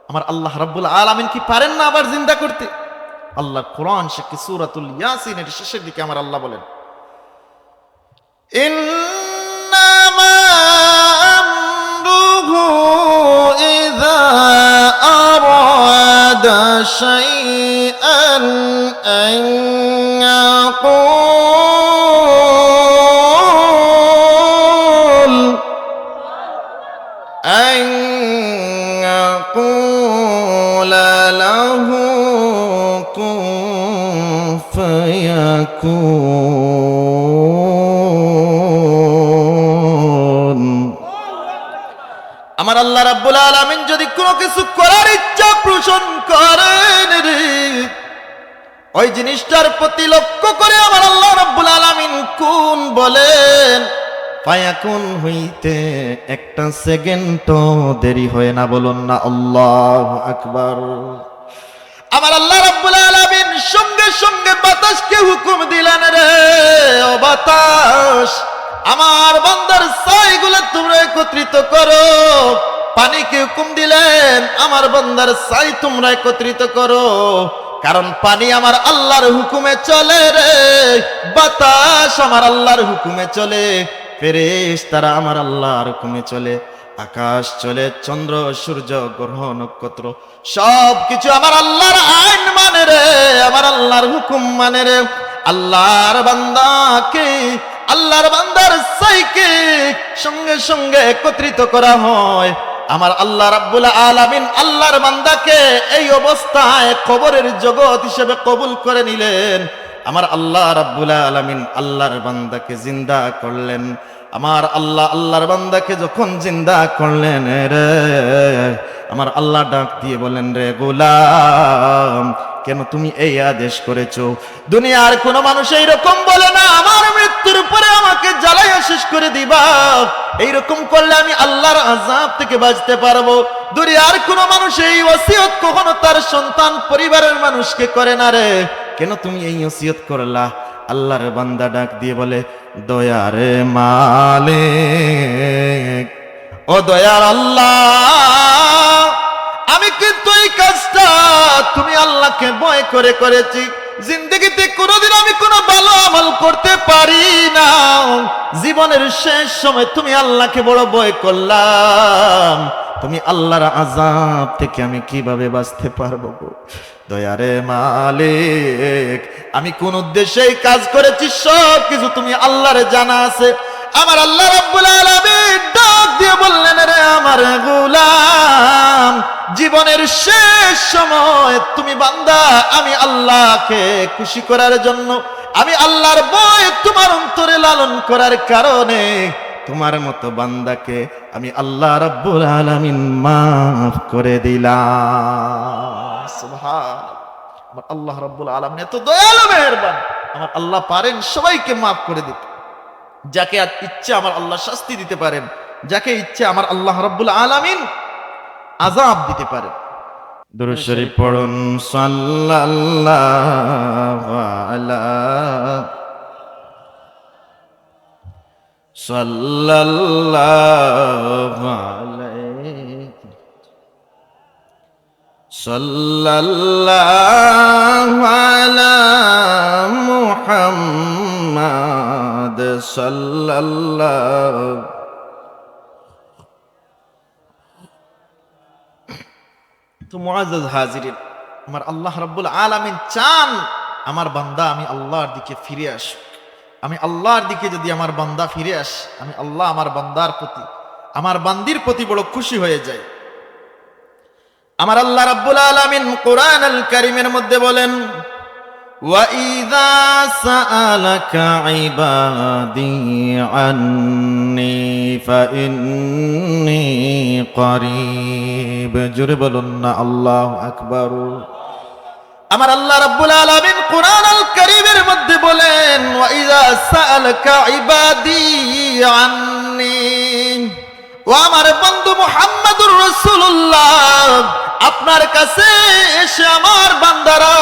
আমার আল্লাহ রাব্বুল আলামিন কি পারেন না আবার জিন্দা করতে? আল্লাহর কোরআন শেষে সূরাতুল ইয়াসিনের শেষের দিকে আমার আল্লাহ বলেন, إنما أمره إذا أراد شيئا أن يقول، أن يقول له كن فيكون। আমার আল্লাহ রাব্বুল আলামিন যদি কোনো কিছু করার ইচ্ছা পোষণ করেন রে, ওই জিনিসটার প্রতি লক্ষ্য করে আমার আল্লাহ রাব্বুল আলামিন কুন বলেন, ফায়াকুন হইতে একটা সেকেন্ডও দেরি হয় না। বলুন না আল্লাহু আকবার। আমার আল্লাহ রাব্বুল আলামিন সঙ্গে সঙ্গে বাতাসকে হুকুম দিলেন, রে ও বাতাস, আমার বান্দার ছাইগুলো তোমরা একত্রিত করো। পানিকে হুকুম দিলেন, আমার বান্দার ছাই তোমরা একত্রিত করো, কারণ পানি আমার আল্লাহর হুকুমে চলে রে, বাতাস আমার আল্লাহর হুকুমে চলে, ফেরেশতারা আমার আল্লাহর হুকুমে চলে, আকাশ চলে, চন্দ্র, সূর্য, গ্রহ, নক্ষত্র, সব কিছু আমার আল্লাহর আইন মানে রে, আমার আল্লাহর হুকুম মানে রে। আল্লাহর বান্দাকে, আল্লাহর বান্দার ছাইকে সঙ্গে সঙ্গে একত্রিত করা হয়। আমার আল্লাহ রাব্বুল আলামিন আল্লাহর বান্দাকে এই অবস্থায় কবরের জগৎ হিসেবে কবুল করে নিলেন। আমার আল্লাহ রাব্বুল আলামিন আল্লাহর বান্দাকে জিন্দা করলেন। আমার আল্লাহ আল্লাহর বান্দাকে যখন জিন্দা করলেন রে, আমার আল্লাহ ডাক দিয়ে বলেন, "রে গোলাম, কেন তুমি এই আদেশ করেছো?" দুনিয়ার কোনো মানুষ এইরকম বলে না, "আমার মৃত্যুর পরে আমাকে জ্বালাইয়া শেষ করে দিবা, এইরকম করলে আমি আল্লাহর আযাব থেকে বাঁচতে পারবো।" দুনিয়ার কোনো মানুষ এই ওসিয়ত কখনো তার সন্তান, পরিবারের মানুষকে করে না রে। কেন তুমি এই ওসিয়ত করলা? আল্লাহর বান্দা ডাক দিয়ে বলে, "দয়ার মালিক, ও দয়ার আল্লাহ, আমি কিন্তু এই কাজটা তুমি আল্লাহকে ভয় করে করেছি। জিন্দেগিতে কোনোদিন আমি কোনো ভালো আমল করতে পারি না। জীবনের শেষ সময় তুমি আল্লাহকে বড় ভয় করলাম। তুমি আল্লাহর আযাব থেকে আমি কিভাবে বাঁচতে পারবো গো? দয়ারে মালিক, আমি কোন উদ্দেশ্যে এই কাজ করেছি, সব কিছু তুমি আল্লাহর জানা আছে। আমার আল্লাহ রাব্বুল আলামিন ডাক দিয়ে বললেন, "রে আমার গোলাম, জীবনের শেষ সময় তুমি বান্দা, আমি আল্লাহকে খুশি করার জন্য, আমি আল্লাহর ভয় তোমার অন্তরে লালন করার কারণে তোমার মতো বান্দাকে আমি আল্লাহ রাব্বুল আলামিন মাফ করে দিলাম।" সুবহান। আমার আল্লাহ রাব্বুল আলামিন এত দয়ালু মেহেরবান, আমার আল্লাহ পারেন সবাইকে মাফ করে দিতে। যাকে ইচ্ছে আমার আল্লাহ শাস্তি দিতে পারেন, যাকে ইচ্ছে আমার আল্লাহ রাব্বুল আলামিন আযাব দিতে পারেন। দুরূদ শরীফ পড়ুন। সাল্লাল্লাহু আলা, সাল্লাল্লাহু আলাইহি, সাল্লাল্লাহু আলা মুহাম্মাদ, সাল্লাল্লাহু। তো মুআজ্জাজ হাজিরিন, আমার আল্লাহ রাব্বুল আলামিন চান আমার বান্দা আমি আল্লাহর দিকে ফিরে আসুক। আমি আল্লাহর দিকে যদি আমার বান্দা ফিরে আসে, আমি আল্লাহ আমার বান্দার প্রতি, আমার বান্দির প্রতি বড় খুশি হয়ে যাই। আমার আল্লাহ রাব্বুল আলামিন কোরআনুল কারীমের মধ্যে বলেন, "ওয়া ইযা সাআলাকা ইবাদি আন্নী ফাইন্নী করিব।" জোরে বলুন না, আল্লাহু আকবার। আমার আল্লাহ রাব্বুল আলামিন কোরআনুল কারীমের মধ্যে বলেন, "ওয়া ইযা সাআলাকা ইবাদি আন্নী।" ও আমার বন্ধু মুহাম্মাদুর রাসূলুল্লাহ, আপনার কাছে এসে আমার বান্দারা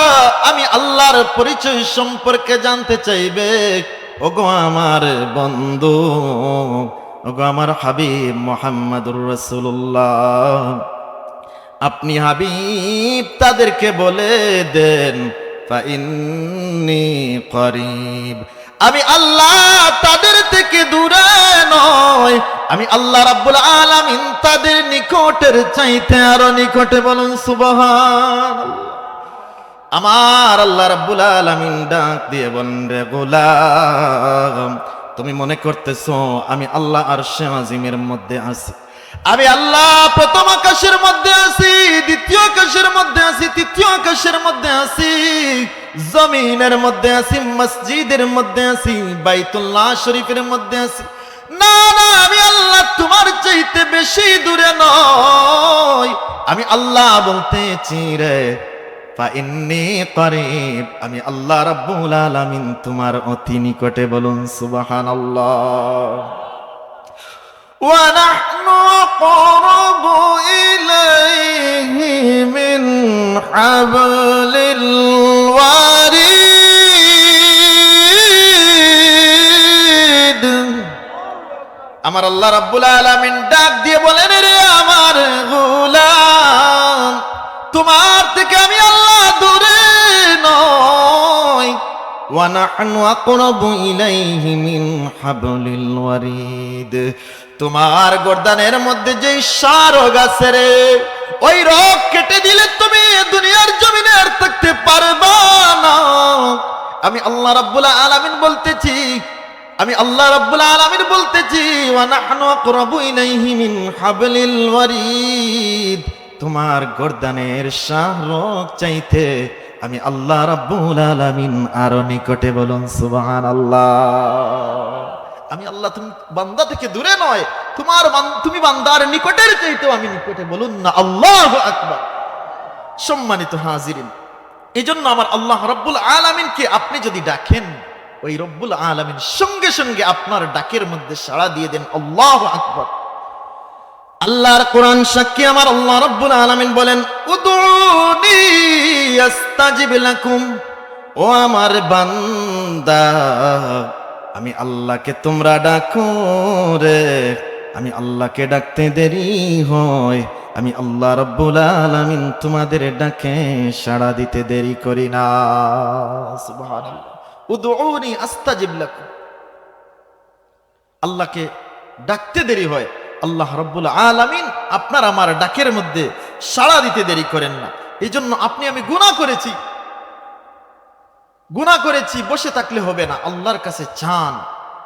আমি আল্লাহর পরিচয় সম্পর্কে জানতে চাইবে। ওগো আমার বন্ধু, ওগো আমার হাবিব মুহাম্মাদুর রাসূলুল্লাহ, আপনি হাবিব তাদেরকে বলে দেন, "ফাইন্নী করিব।" আমি আল্লাহ তাদের থেকে দূরে নয়, আমি আল্লাহ রাব্বুল আলামিন তাদের নিকটের চাইতে আরো নিকটে। বলুন সুবহানাল্লাহ। আমার আল্লাহ রাব্বুল আলামিন ডাক দিয়ে বলেন, "রে গোলাম, তুমি মনে করতেছো আমি আল্লাহ আরশে আজিমের মধ্যে আছি?" আমি আল্লাহ প্রথম আকাশের মধ্যে আছি, দ্বিতীয় আকাশের মধ্যে আছি, তৃতীয় আকাশের মধ্যে আছি, জমিনের মধ্যে আছি, মসজিদের মধ্যে আছি, বাইতুল্লাহ শরীফের মধ্যে আছি। না, না, আমি আল্লাহ তোমার চাইতে বেশি দূরে নই। আমি আল্লাহ বলতেছি রে, ফাইন্নী করিব, আমি আল্লাহ রাব্বুল আলামিন তোমার অতি নিকটে। বলুন সুবহানাল্লাহ। ونحن أقرب إليه من حبل الوريد। আমার আল্লাহ রাব্বুল আলামিন ডাক দিয়ে বলেন, "রে আমার গোলাম, তোমার থেকে আমি আল্লাহ দূরে নই।" ونحن أقرب إليه من حبل الوريد। তোমার গর্দানের মধ্যে যেই শাহরগ আছে রে, ওই রগ কেটে দিলে তুমি দুনিয়ার জমিনে আর থাকতে পারবা না। আমি আল্লাহ রাব্বুল আলামিন বলতেছি, আমি আল্লাহ রাব্বুল আলামিন বলতেছি, "ওয়া নাহনু আকরাবু ইলাইহি মিন হাবলিল ওয়ারিদ।" তোমার গর্দানের শাহরগ চাইতে আমি আল্লাহ রাব্বুল আলামিন আরো নিকটে। বলুন সুবহানাল্লাহ। আমি আল্লাহ, তুমি বান্দা থেকে দূরে নয়, তোমার বান-, তুমি বান্দার নিকটের চাইতেও আমি নিকটে। বলুন না আল্লাহু আকবার। সম্মানিত হাজিরিন, এই জন্য আমার আল্লাহ রাব্বুল আলামিনকে আপনি যদি ডাকেন, ওই রব্বুল আলামিন সঙ্গে সঙ্গে আপনার ডাকের মধ্যে সাড়া দিয়ে দেন। আল্লাহু আকবার। আল্লাহর কোরআন সাক্ষী, আমার আল্লাহ রাব্বুল আলামিন বলেন, "উদউনি আস্তাজিব লাকুম।" ও আমার বান্দা, আমি আল্লাহকে তোমরা ডাকো রে, আমি আল্লাহকে ডাকতে দেরি হয়, আমি আল্লাহ রাব্বুল আলামিন তোমাদের ডাকে সাড়া দিতে দেরি করি না। সুবহানাল্লাহ। উদউনি আস্তাজিব লাকুম। আল্লাহকে ডাকতে দেরি হয়, আল্লাহ রাব্বুল আলামিন আপনার আমার ডাকের মধ্যে সাড়া দিতে দেরি করেন না। এই জন্য আপনি আমি গুনাহ করেছি, গুনাহ করেছি, বসে থাকলে হবে না, আল্লাহর কাছে চান।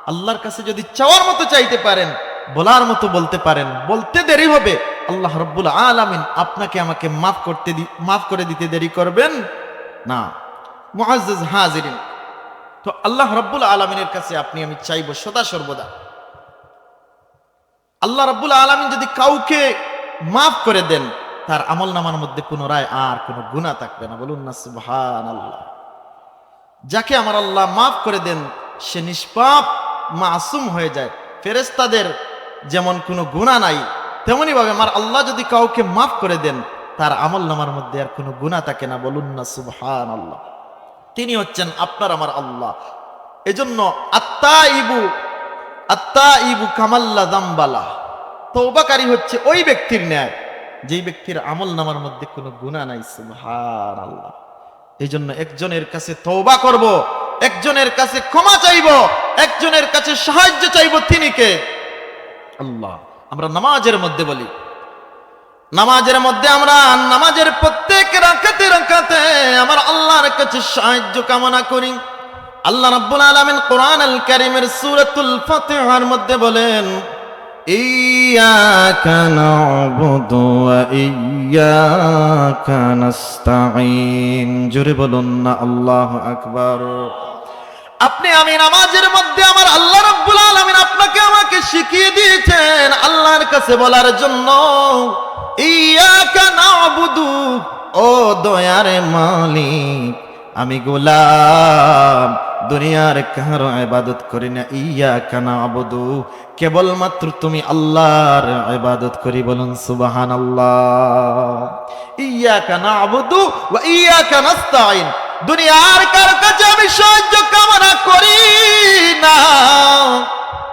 আল্লাহর কাছে যদি চাওয়ার মতো চাইতে পারেন, বলার মতো বলতে পারেন, বলতে দেরি হবে, আল্লাহ রাব্বুল আলামিন আপনাকে আমাকে মাফ করতে দি-, মাফ করে দিতে দেরি করবেন না। মুআজ্জাজ হাজিরিন, তো আল্লাহ রাব্বুল আলামিনের কাছে আপনি আমি চাইব সদা সর্বদা। আল্লাহ রাব্বুল আলামিন যদি কাউকে মাফ করে দেন, তার আমল নামার মধ্যে পুনরায় আর কোনো গুনাহ থাকবে না। বলুন না সুবহানাল্লাহ। যাকে আমার আল্লাহ মাফ করে দেন, সে নিষ্পাপ, মাসুম হয়ে যায়। ফেরেশতাদের যেমন কোনো গুনাহ নাই, তেমনি ভাবে আমার আল্লাহ যদি কাউকে মাফ করে দেন, তার আমল নামার মধ্যে আর কোনো গুনাহ থাকে না। বলুন না সুবহানাল্লাহ। তিনি হচ্ছেন আপনার আমার আল্লাহ। এজন্য আত্তাইবু, আত্তাইবু কামাল্লা জাম্বালা, তওবাকারী হচ্ছে ওই ব্যক্তির ন্যায়, যেই ব্যক্তির আমল নামার মধ্যে কোনো গুনাহ নাই। সুবহানাল্লাহ। এই জন্য একজনের কাছে তওবা করব, একজনের কাছে ক্ষমা চাইব, একজনের কাছে সাহায্য চাইব। তিনি কে? আল্লাহ। আমরা নামাজের মধ্যে বলি, নামাজের মধ্যে আমরা নামাজের প্রত্যেক রাকাতে রাকাতে আমার আল্লাহর কাছে সাহায্য কামনা করি। আল্লাহ রাব্বুল আলামিন কোরআন আল কারীমের সূরাতুল ফাতিহার মধ্যে বলেন, "ইয়াকা না'বুদু ওয়া ইয়াকা নাস্তাঈন।" জোরে বলুন না, আল্লাহু আকবার। আপনি আমি নামাজের মধ্যে আমার আল্লাহ রাব্বুল আলামিন আপনাকে আমাকে শিখিয়ে দিয়েছেন আল্লাহর কাছে বলার জন্য, "ইয়াকা না'বুদু", ও দয়ার মালিক, আমি গোলাম, দুনিয়ার কারো ইবাদত করি না। "ইয়াকা না'বুদু", কেবলমাত্র তুমি আল্লাহর ইবাদত করি। বলুন সুবহানাল্লাহ। "ইয়াকা না'বুদু ওয়া ইয়াকা নাস্তাঈন", দুনিয়ার কারো কাছে আমি সাহায্য কামনা করি না,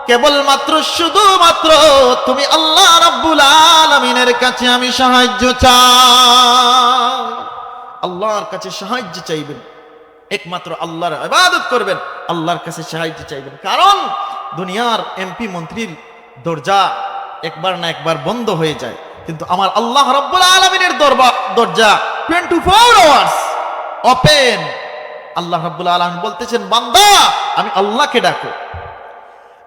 কেবলমাত্র শুধুমাত্র তুমি আল্লাহ রাব্বুল আলামিনের কাছে আমি সাহায্য চাই। আল্লাহর কাছে সাহায্য চাইবেন, একমাত্র আল্লাহর ইবাদত করবেন, আল্লাহর কাছে সাহায্য চাইবেন। কারণ দুনিয়ার এমপি মন্ত্রীর দরজা একবার না একবার বন্ধ হয়ে যায়, কিন্তু আমার আল্লাহ রাব্বুল আলামিনের দরবা-, দরজা twenty four hours open। আল্লাহ রাব্বুল আলামিন বলতেছেন, "বান্দা, আমি আল্লাহকে ডাকো।"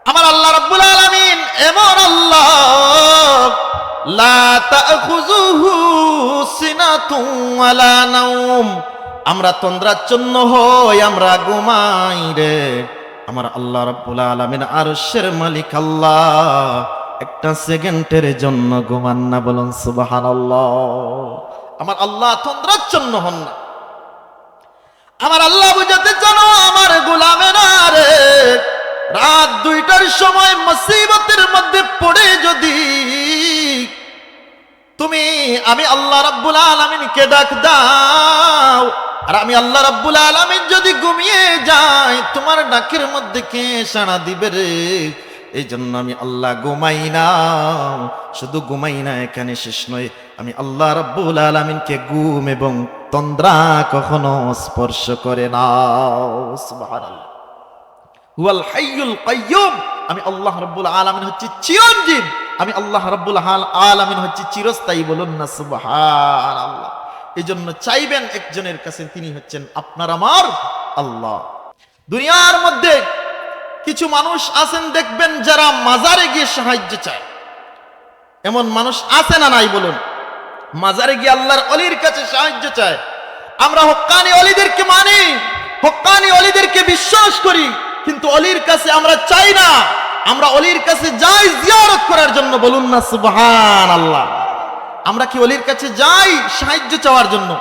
আমার আল্লাহ রাব্বুল আলামিন এমন আল্লাহ, "লা তাখুযুহু সিনাতুন ওয়া লা নাওম।" আমরা তন্দ্রাচ্ছন্ন হই, আমরা ঘুমাই রে। আমার আল্লাহ রাব্বুল আলামিন আরশের মালিক আল্লাহ একটা সেকেন্ডের জন্য ঘুমান না। বলুন সুবহানাল্লাহ। আমার আল্লাহ তন্দ্রাচ্ছন্ন হন না। আমার আল্লাহ বুঝাতে চান, আমার গোলামেরা রে, রাত দুইটার সময় মুসিবতের মধ্যে পড়ে যদি তুমি আমি আল্লাহ রাব্বুল আলামিনকে ডাক দাও, আর আমি আল্লাহ রাব্বুল আলামিন যদি ঘুমিয়ে যাই, তোমার ডাকের মধ্যে কে সাড়া দিবে রে? এই জন্য আমি আল্লাহ ঘুমাই না, শুধু ঘুমাই না, এখানে শেষ নয়, আমি আল্লাহ রাব্বুল আলামিনকে ঘুম এবং তন্দ্রা কখনো স্পর্শ করে না। সুবহানাল্লাহ। হুয়াল হাইয়ুল কাইয়ুম, আমি আল্লাহ রাব্বুল আলামিন হচ্ছি চিরঞ্জীব, আমি আল্লাহ রাব্বুল আল-, আলামিন হচ্ছি চিরস্থায়ী। বলুন না সুবহানাল্লাহ। এই জন্য চাইবেন একজনের কাছে, তিনি হচ্ছেন আপনার আমার আল্লাহ। দুনিয়ার মধ্যে কিছু মানুষ আছেন দেখবেন, যারা মাজারে গিয়ে সাহায্য চায়। এমন মানুষ আছে না নাই বলুন? মাজারে গিয়ে আল্লাহর অলির কাছে সাহায্য চায়। আমরা হক্কানি অলিদেরকে মানি, হক্কানি অলিদেরকে বিশ্বাস করি, কিন্তু অলির কাছে আমরা চাই না। আমরা অলির কাছে যাই জিয়ারত করার জন্য। বলুন না সুবহানাল্লাহ। আমরা কি অলির কাছে যাই সাহায্য চাওয়ার জন্য?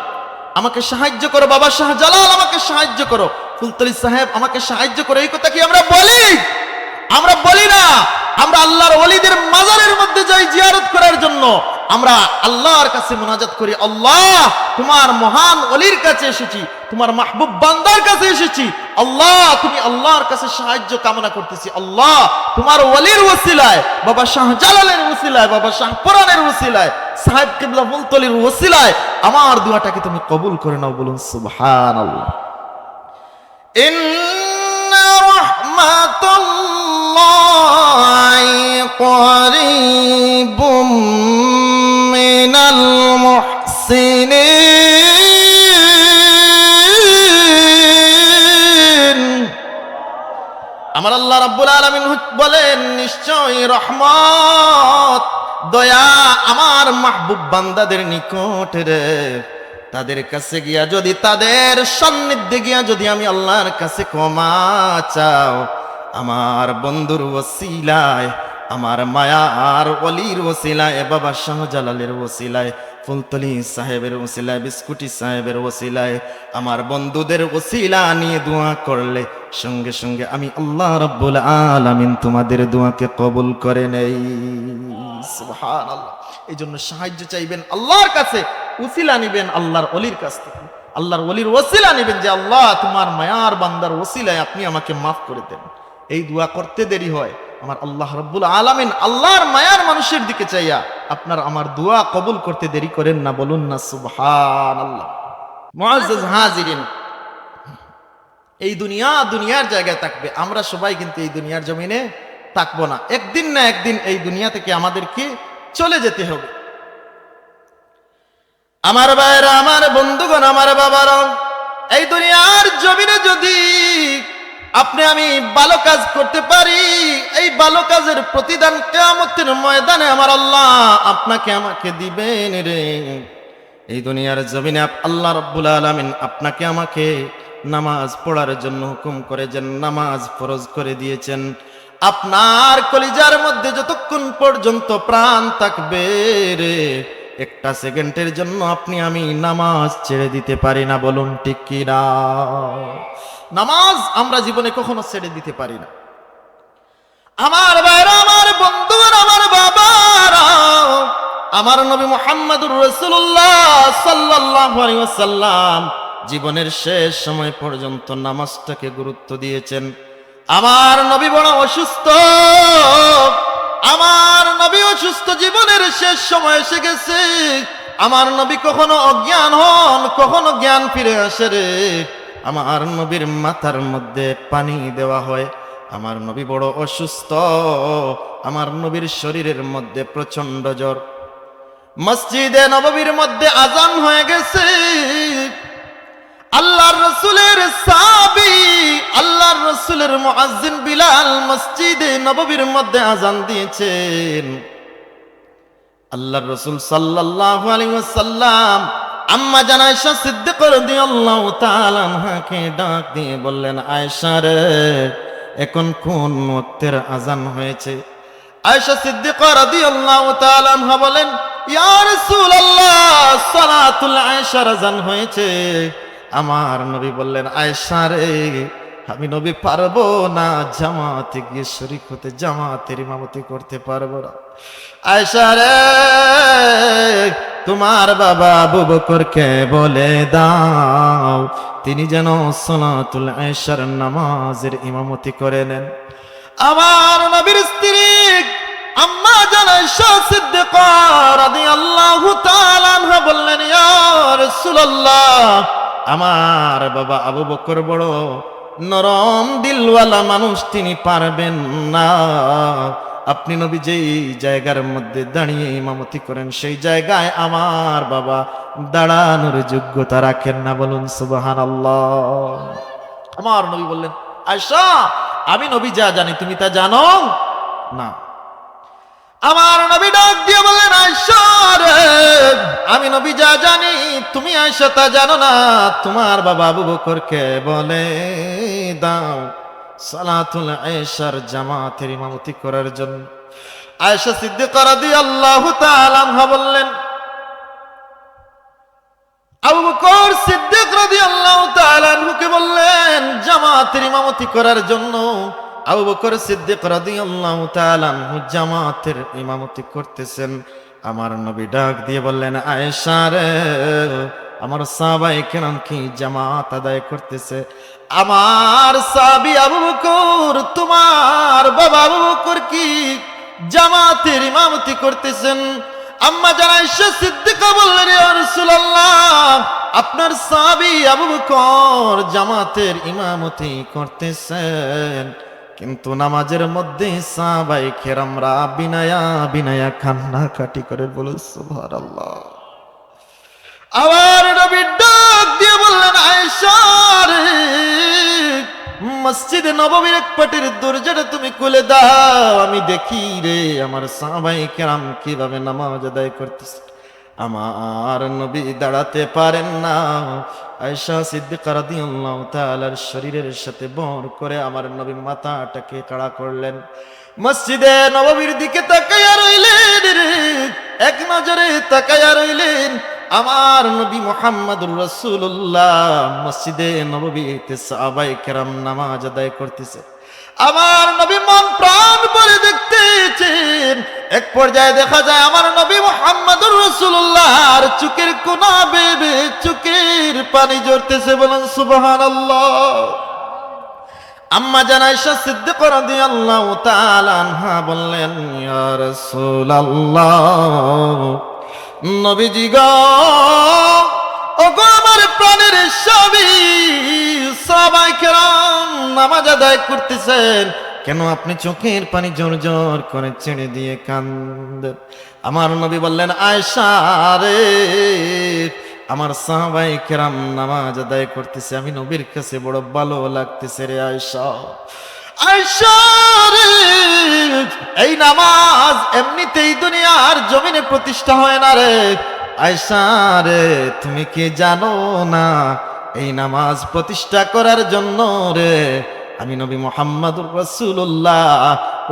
"আমাকে সাহায্য করো বাবা শাহজালাল, আমাকে সাহায্য করো, ফুলতলি সাহেব, আমাকে সাহায্য করো", এই কথা কি আমরা বলি? আমরা বলি না। আমরা আল্লাহর ওলিদের মাজারের মধ্যে যাই জিয়ারত করার জন্য। আমরা আল্লাহর কাছে মোনাজাত করি, "আল্লাহ, তোমার মহান ওলির কাছে এসেছি, তোমার মাহবুব বান্দার কাছে এসেছি, আল্লাহ, তুমি আল্লাহর কাছে সাহায্য কামনা করতেছি। আল্লাহ, তোমার ওলির ওসিলায়, বাবা শাহজালালের ওসিলায়, বাবা শাহপরানের ওসিলায়, সাহেব কিবলা ফুলতলির ওসিলায় আমার দোয়াটাকে তুমি কবুল করে নাও। বলুন সুবহানাল্লাহ। ইন্না রাহমাতাল্লাহি করিবুম মিনাল মুহসিনিন। আমার আল্লাহ রাব্বুল আলামিন বলেন, নিশ্চয়ই রহমত, দয়া আমার মাহবুব বান্দাদের নিকটে। তাদের কাছে গিয়া যদি, তাদের সান্নিধ্যে গিয়া যদি আমি আল্লাহর কাছে ক্ষমা চাও, আমার বন্ধুর ওসিলায়, আমার মায়ার ওলির ওসিলায়, বাবা শাহজালালের ওসিলায়, ফুলতলি সাহেবের ওসিলায়, বিস্কুটি সাহেবের ওসিলায়, আমার বন্ধুদের ওসিলা নিয়ে দোয়া করলে সঙ্গে সঙ্গে আমি আল্লাহ রাব্বুল আলামিন তোমাদের দোয়াকে কবুল করে নেই। সুবহানাল্লাহ। এই জন্য সাহায্য চাইবেন আল্লাহর কাছে, উসিলা নিবেন আল্লাহর ওলির কাছ থেকে, আল্লাহর ওলির ওসিলা নিবেন যে, "আল্লাহ, তোমার মায়ার বান্দার ওসিলায় আপনি আমাকে মাফ করে দেন।" এই দোয়া করতে দেরি হয়, আমার আল্লাহ রাব্বুল আলামিন আল্লাহর মায়ার মানুষের দিকে চাইয়া আপনার আমার দোয়া কবুল করতে দেরি করেন না। বলুন না সুবহানাল্লাহ। মুআজ্জাজ হাজিরিন, এই দুনিয়া দুনিয়ার জায়গায় থাকবে, আমরা সবাই কিন্তু এই দুনিয়ার জমিনে থাকবো না। একদিন না একদিন এই দুনিয়া থেকে আমাদেরকে চলে যেতে হবে। আমার ভাইরা, আমার বন্ধুগণ, আমার বাবারা, এই দুনিয়ার জমিনে যদি আপনি আমি ভালো কাজ করতে পারি, এই ভালো কাজের প্রতিদান কিয়ামতের ময়দানে আমার আল্লাহ আপনাকে আমাকে দিবেন রে। এই দুনিয়ার জমিনে আপ-, আল্লাহ রাব্বুল আলামিন আপনাকে আমাকে নামাজ পড়ার জন্য হুকুম করেছেন, নামাজ ফরজ করে দিয়েছেন। আপনার কলিজার মধ্যে যতক্ষণ পর্যন্ত প্রাণ থাকবে রে, একটা সেকেন্ডের জন্য আপনি আমি নামাজ ছেড়ে দিতে পারি না। বলুন ঠিক কি না? নামাজ আমরা জীবনে কখনো ছেড়ে দিতে পারি না। আমার ভাইরা, আমার বন্ধুরা, আমার বাবারা, আমার নবী মুহাম্মাদুর রাসূলুল্লাহ সাল্লাল্লাহু আলাইহি ওয়াসাল্লাম জীবনের শেষ সময় পর্যন্ত নামাজটাকে গুরুত্ব দিয়েছেন। আমার নবী বড় অসুস্থ, আমার নবী অসুস্থ, জীবনের শেষ সময় এসে গেছে। আমার নবী কখনো অজ্ঞান হন, কখনো জ্ঞান ফিরে আসে রে। আমার নবীর মাথার মধ্যে পানি দেওয়া হয়। আমার নবী বড় অসুস্থ, আমার নবীর শরীরের মধ্যে প্রচণ্ড জ্বর। মসজিদে নববীর মধ্যে আজান হয়ে গেছে। আল্লাহর রসুলের সাহাবী, আল্লাহর রসুলের মুয়াজ্জিন বিলাল মসজিদে নববীর মধ্যে আজান দিয়েছেন। আল্লাহর রসুল সাল্লাল্লাহু আলাইহি ওয়াসাল্লাম আম্মা জান আয়েশা সিদ্দিকা রাদিয়াল্লাহু তাআলা আনহাকে ডাক দিয়ে বললেন, "আয়েশা রে, এখন কোন ওয়াক্তের আজান হয়েছে?" আয়েশা সিদ্দিকা রাদিয়াল্লাহু তাআলা আনহা বলেন, "ইয়া রাসূলুল্লাহ, সালাতুল ইশার আজান হয়েছে।" আমার নবী বললেন, "আয়েশা রে, আমি নবী পারবো না জামাতে গিয়ে শরিক হতে, জামাতের ইমামতি করতে পারবো না। আয়েশা রে, তোমার বাবা আবু বকরকে বলে দাও, তিনি যেন সালাতুল ইশার নামাজের ইমামতি করে নেন।" আমার নবীর স্ত্রী আম্মা জান আয়েশা সিদ্দিকা রাদিয়াল্লাহু তাআলা আনহা বললেন, "ইয়া রাসূলুল্লাহ, আমার বাবা আবু বকর বড় নরম দিলওয়ালা মানুষ, তিনি পারবেন না। আপনি নবী যেই জায়গার মধ্যে দাঁড়িয়ে ইমামতি করেন, সেই জায়গায় আমার বাবা দাঁড়ানোর যোগ্যতা রাখেন না।" বলুন সুবহানাল্লাহ। আমার নবী বললেন, "আয়েশা, আমি নবী যা জানি তুমি তা জানো না।" আমার নবী ডাক দিয়ে বললেন, "আয়েশা রে, আমি নবী যা জানি তুমি আয়েশা তা জানো না। তোমার বাবা আবু বকরকে বলে দাও সালাতুল ইশার জামাতের ইমামতি করার জন্য।" আয়েশা সিদ্দিকা রাদিয়াল্লাহু তাআলা আনহা বললেন, আবু বকর সিদ্দিক রাদিয়াল্লাহু তাআলা আনহুকে বললেন জামাতের ইমামতি করার জন্য। আবু বকর সিদ্দিক রাদিয়াল্লাহু তাআলা আনহু জামাতের ইমামতি করতেছেন। আমার নবী ডাক দিয়ে বললেন, "আয়েশা রে, আমার সাহাবায়ে কেরাম কি জামাত আদায় করতেছে? আমার সাহাবী আবু বকর, তোমার বাবা আবু বকর কি জামাতের ইমামতি করতেছেন? আম্মা জান আয়েশা সিদ্দিকা বললেন, ইয়া রাসূলুল্লাহ, আপনার সাহাবী আবু বকর জামাতের ইমামতি করতেছেন, কিন্তু নামাজের মধ্যে সাহাবায়ে কেরামরা বিনায়া বিনায়া কান্নাকাটি করে। বলুন সুবহানাল্লাহ। আমার নবী ডাক দিয়ে বললেন, আয়েশা রে, মসজিদে নববীর এক পাটের দরজাটা তুমি খুলে দাও, আমি দেখি রে আমার সাহাবায়ে কেরাম কিভাবে নামাজ আদায় করতেছে। আমার নবী দাঁড়াতে পারেন না। আয়েশা সিদ্দিকা রাদিয়াল্লাহু তাআলার শরীরের সাথে ভর করে আমার নবী মাথাটাকে খাড়া করলেন, মসজিদে নববীর দিকে তাকাইয়া রইলেন, এক নজরে তাকাইয়া রইলেন। আমার নবী মুহাম্মাদুর রাসূলুল্লাহ মসজিদে নববীতে সাহাবায়ে কেরাম নামাজ আদায় করতেছে। আমার নবী মন প্রাণ ভরে দেখতেছেন। এক পর্যায়ে দেখা যায় আমার নবী মুহাম্মাদুর রাসূলুল্লাহর চোখের কোনা বেয়ে বেয়ে চোখের পানি ঝরতেছে। বলুন সুবহানাল্লাহ। আম্মা জান আয়েশা সিদ্দিকা রাদিয়াল্লাহু তাআলা আনহা বললেন, ইয়া রাসূলুল্লাহ, নবীজি গো, ওগো আমার প্রাণের স্বামী, সাহাবায়ে কেরাম নামাজ আদায় করতেছেন, কেন আপনি চোখের পানি ঝরঝর করে ছেড়ে দিয়ে কান্দেন? আমার নবী বললেন, আয়েশা রে, আমার সাহাবায়ে কেরাম নামাজ আদায় করতেছে, আমি নবীর কাছে বড় ভালো লাগতেছে রে আয়েশা। আয়েশা রে, এই নামাজ এমনিতেই দুনিয়ার জমিনে প্রতিষ্ঠা হয় না রে। আয়েশা রে, তুমি কি জানো না, এই নামাজ প্রতিষ্ঠা করার জন্য রে আমি নবী মুহাম্মাদুর রাসূলুল্লাহ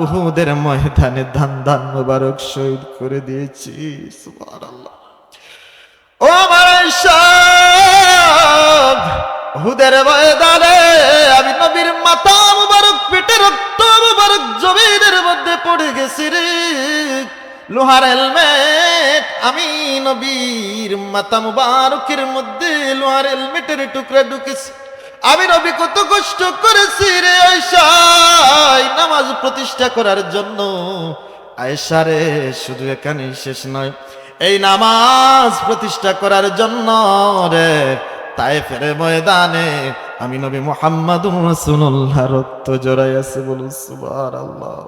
উহুদের ময়দানে দান দান মোবারক শহীদ করে দিয়েছি। সুবহানাল্লাহ। ও আমার আয়েশা, উহুদের ময়দানে আমি নবীর মাথা মুবারক, পেটে রক্ত মুবারক জমিনের মধ্যে পড়ে গেছে রে। লোহার হেলমেট আমি নবীর মাথা মুবারকের মধ্যে লোহার হেলমেটের টুকরা ঢুকেছে। আমি নবী কত কষ্ট করেছি রে আয়েশা, এই নামাজ প্রতিষ্ঠা করার জন্য। আয়েশা রে, শুধু এখানেই শেষ নয়, এই নামাজ প্রতিষ্ঠা করার জন্য রে তায়েফের ময়দানে আমি নবী মুহাম্মাদুর রাসূলুল্লাহ রক্ত জড়াই আছে। বলুন সুবহানাল্লাহ।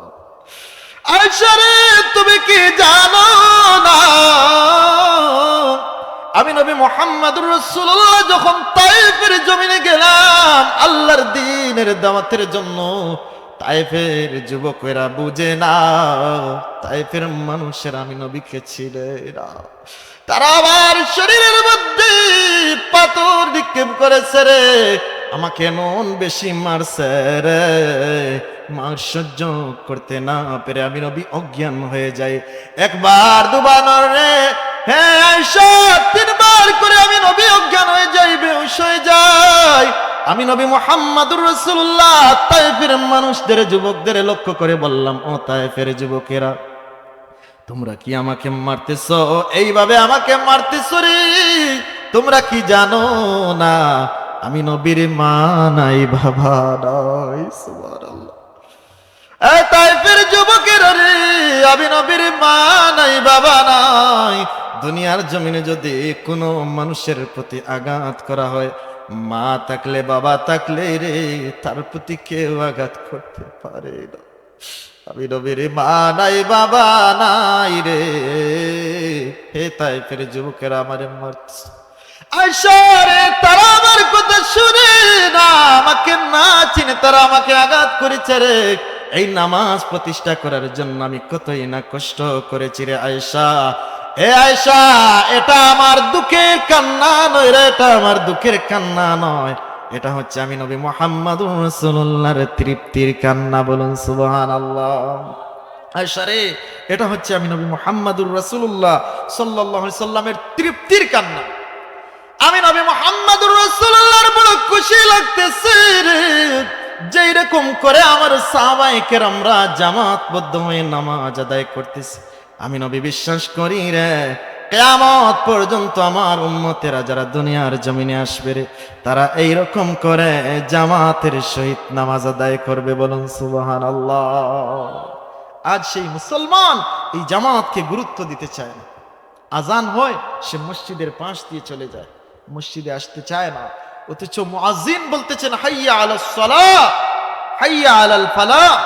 আয়েশা রে, তুমি কি জানো না, আমি নবী মুহাম্মাদুর রাসূলুল্লাহ যখন তায়েফের জমিনে গেলাম আল্লাহর দ্বীনের দাওয়াতের জন্য, তায়েফের যুবকেরা বুঝে না, তায়েফের মানুষেরা আমি নবীকে চিনে না। তারা আমার শরীরের মধ্যে পাথর নিক্ষেপ করেছে রে, আমাকে এমন বেশি মারছে রে, মার সহ্য করতে না পেরে আমি নবী অজ্ঞান হয়ে যাই। একবার দুবার নয় রে, হে আয়েশা, তিনবার করে আমি নবী অজ্ঞান হয়ে যাই, বেহুশ হয়ে যাই। আমি নবী মুহাম্মাদুর রাসূলুল্লাহ তায়েফের মানুষদের, যুবকদের লক্ষ্য করে বললাম, ও তায়েফের যুবকেরা, তোমরা কি আমাকে মারতেছো? এইভাবে আমাকে মারতেছো রে? তোমরা কি জানো না আমি নবীর মা নাই, বাবা নাই? সুবহানাল্লাহ। এ তায়েফের যুবকেরা রে, আমি নবীর মা নাই, বাবা নাই। দুনিয়ার জমিনে যদি কোনো মানুষের প্রতি আঘাত করা হয়, মা থাকলে, বাবা থাকলে রে, তার প্রতি কেউ আঘাত করতে পারে না। আমি নবীর মা নাই, বাবা নাই রে। হে তায়েফের যুবকেরা, আমারে মারছে। আয়েশা রে, তারা আমার কথা শুনে না, আমাকে না চিনে, তারা আমাকে আঘাত করেছে রে। এই নামাজ প্রতিষ্ঠা করার জন্য আমি কতই না কষ্ট করেছি রে আয়েশা। এ আয়েশা, এটা আমার দুঃখের কান্না নয় রে, এটা আমার দুঃখের কান্না নয়। এটা হচ্ছে আমি নবী মুহাম্মাদুর রাসূলুল্লাহর তৃপ্তির কান্না। বলুন সুবহানাল্লাহ। আয়েশা রে, এটা হচ্ছে আমি নবী মুহাম্মাদুর রাসূলুল্লাহ সাল্লাল্লাহু আলাইহি সাল্লামের তৃপ্তির কান্না। আমি নবী মুহাম্মাদুর রাসূলুল্লাহর বড় খুশি লাগতেছে রে, যেই রকম করে আমার সাহাবায়ে কেরামরা জামাতবদ্ধ হয়ে নামাজ আদায় করতেছে। আমি নবী বিশ্বাস করি রে, কিয়ামত পর্যন্ত আমার উম্মতেরা যারা দুনিয়ার জমিনে আসবে রে, তারা এইরকম করে জামাতের সহিত নামাজ আদায় করবে। বলুন সুবহানাল্লাহ। আজ সেই মুসলমান এই জামাতকে গুরুত্ব দিতে চায় না। আজান হয়, সে মসজিদের পাশ দিয়ে চলে যায়, মসজিদে আসতে চায় না। অথচ মুয়াজ্জিন বলতেছেন, "হাইয়া আলাস সালাহ, হাইয়া আলাল ফালাহ,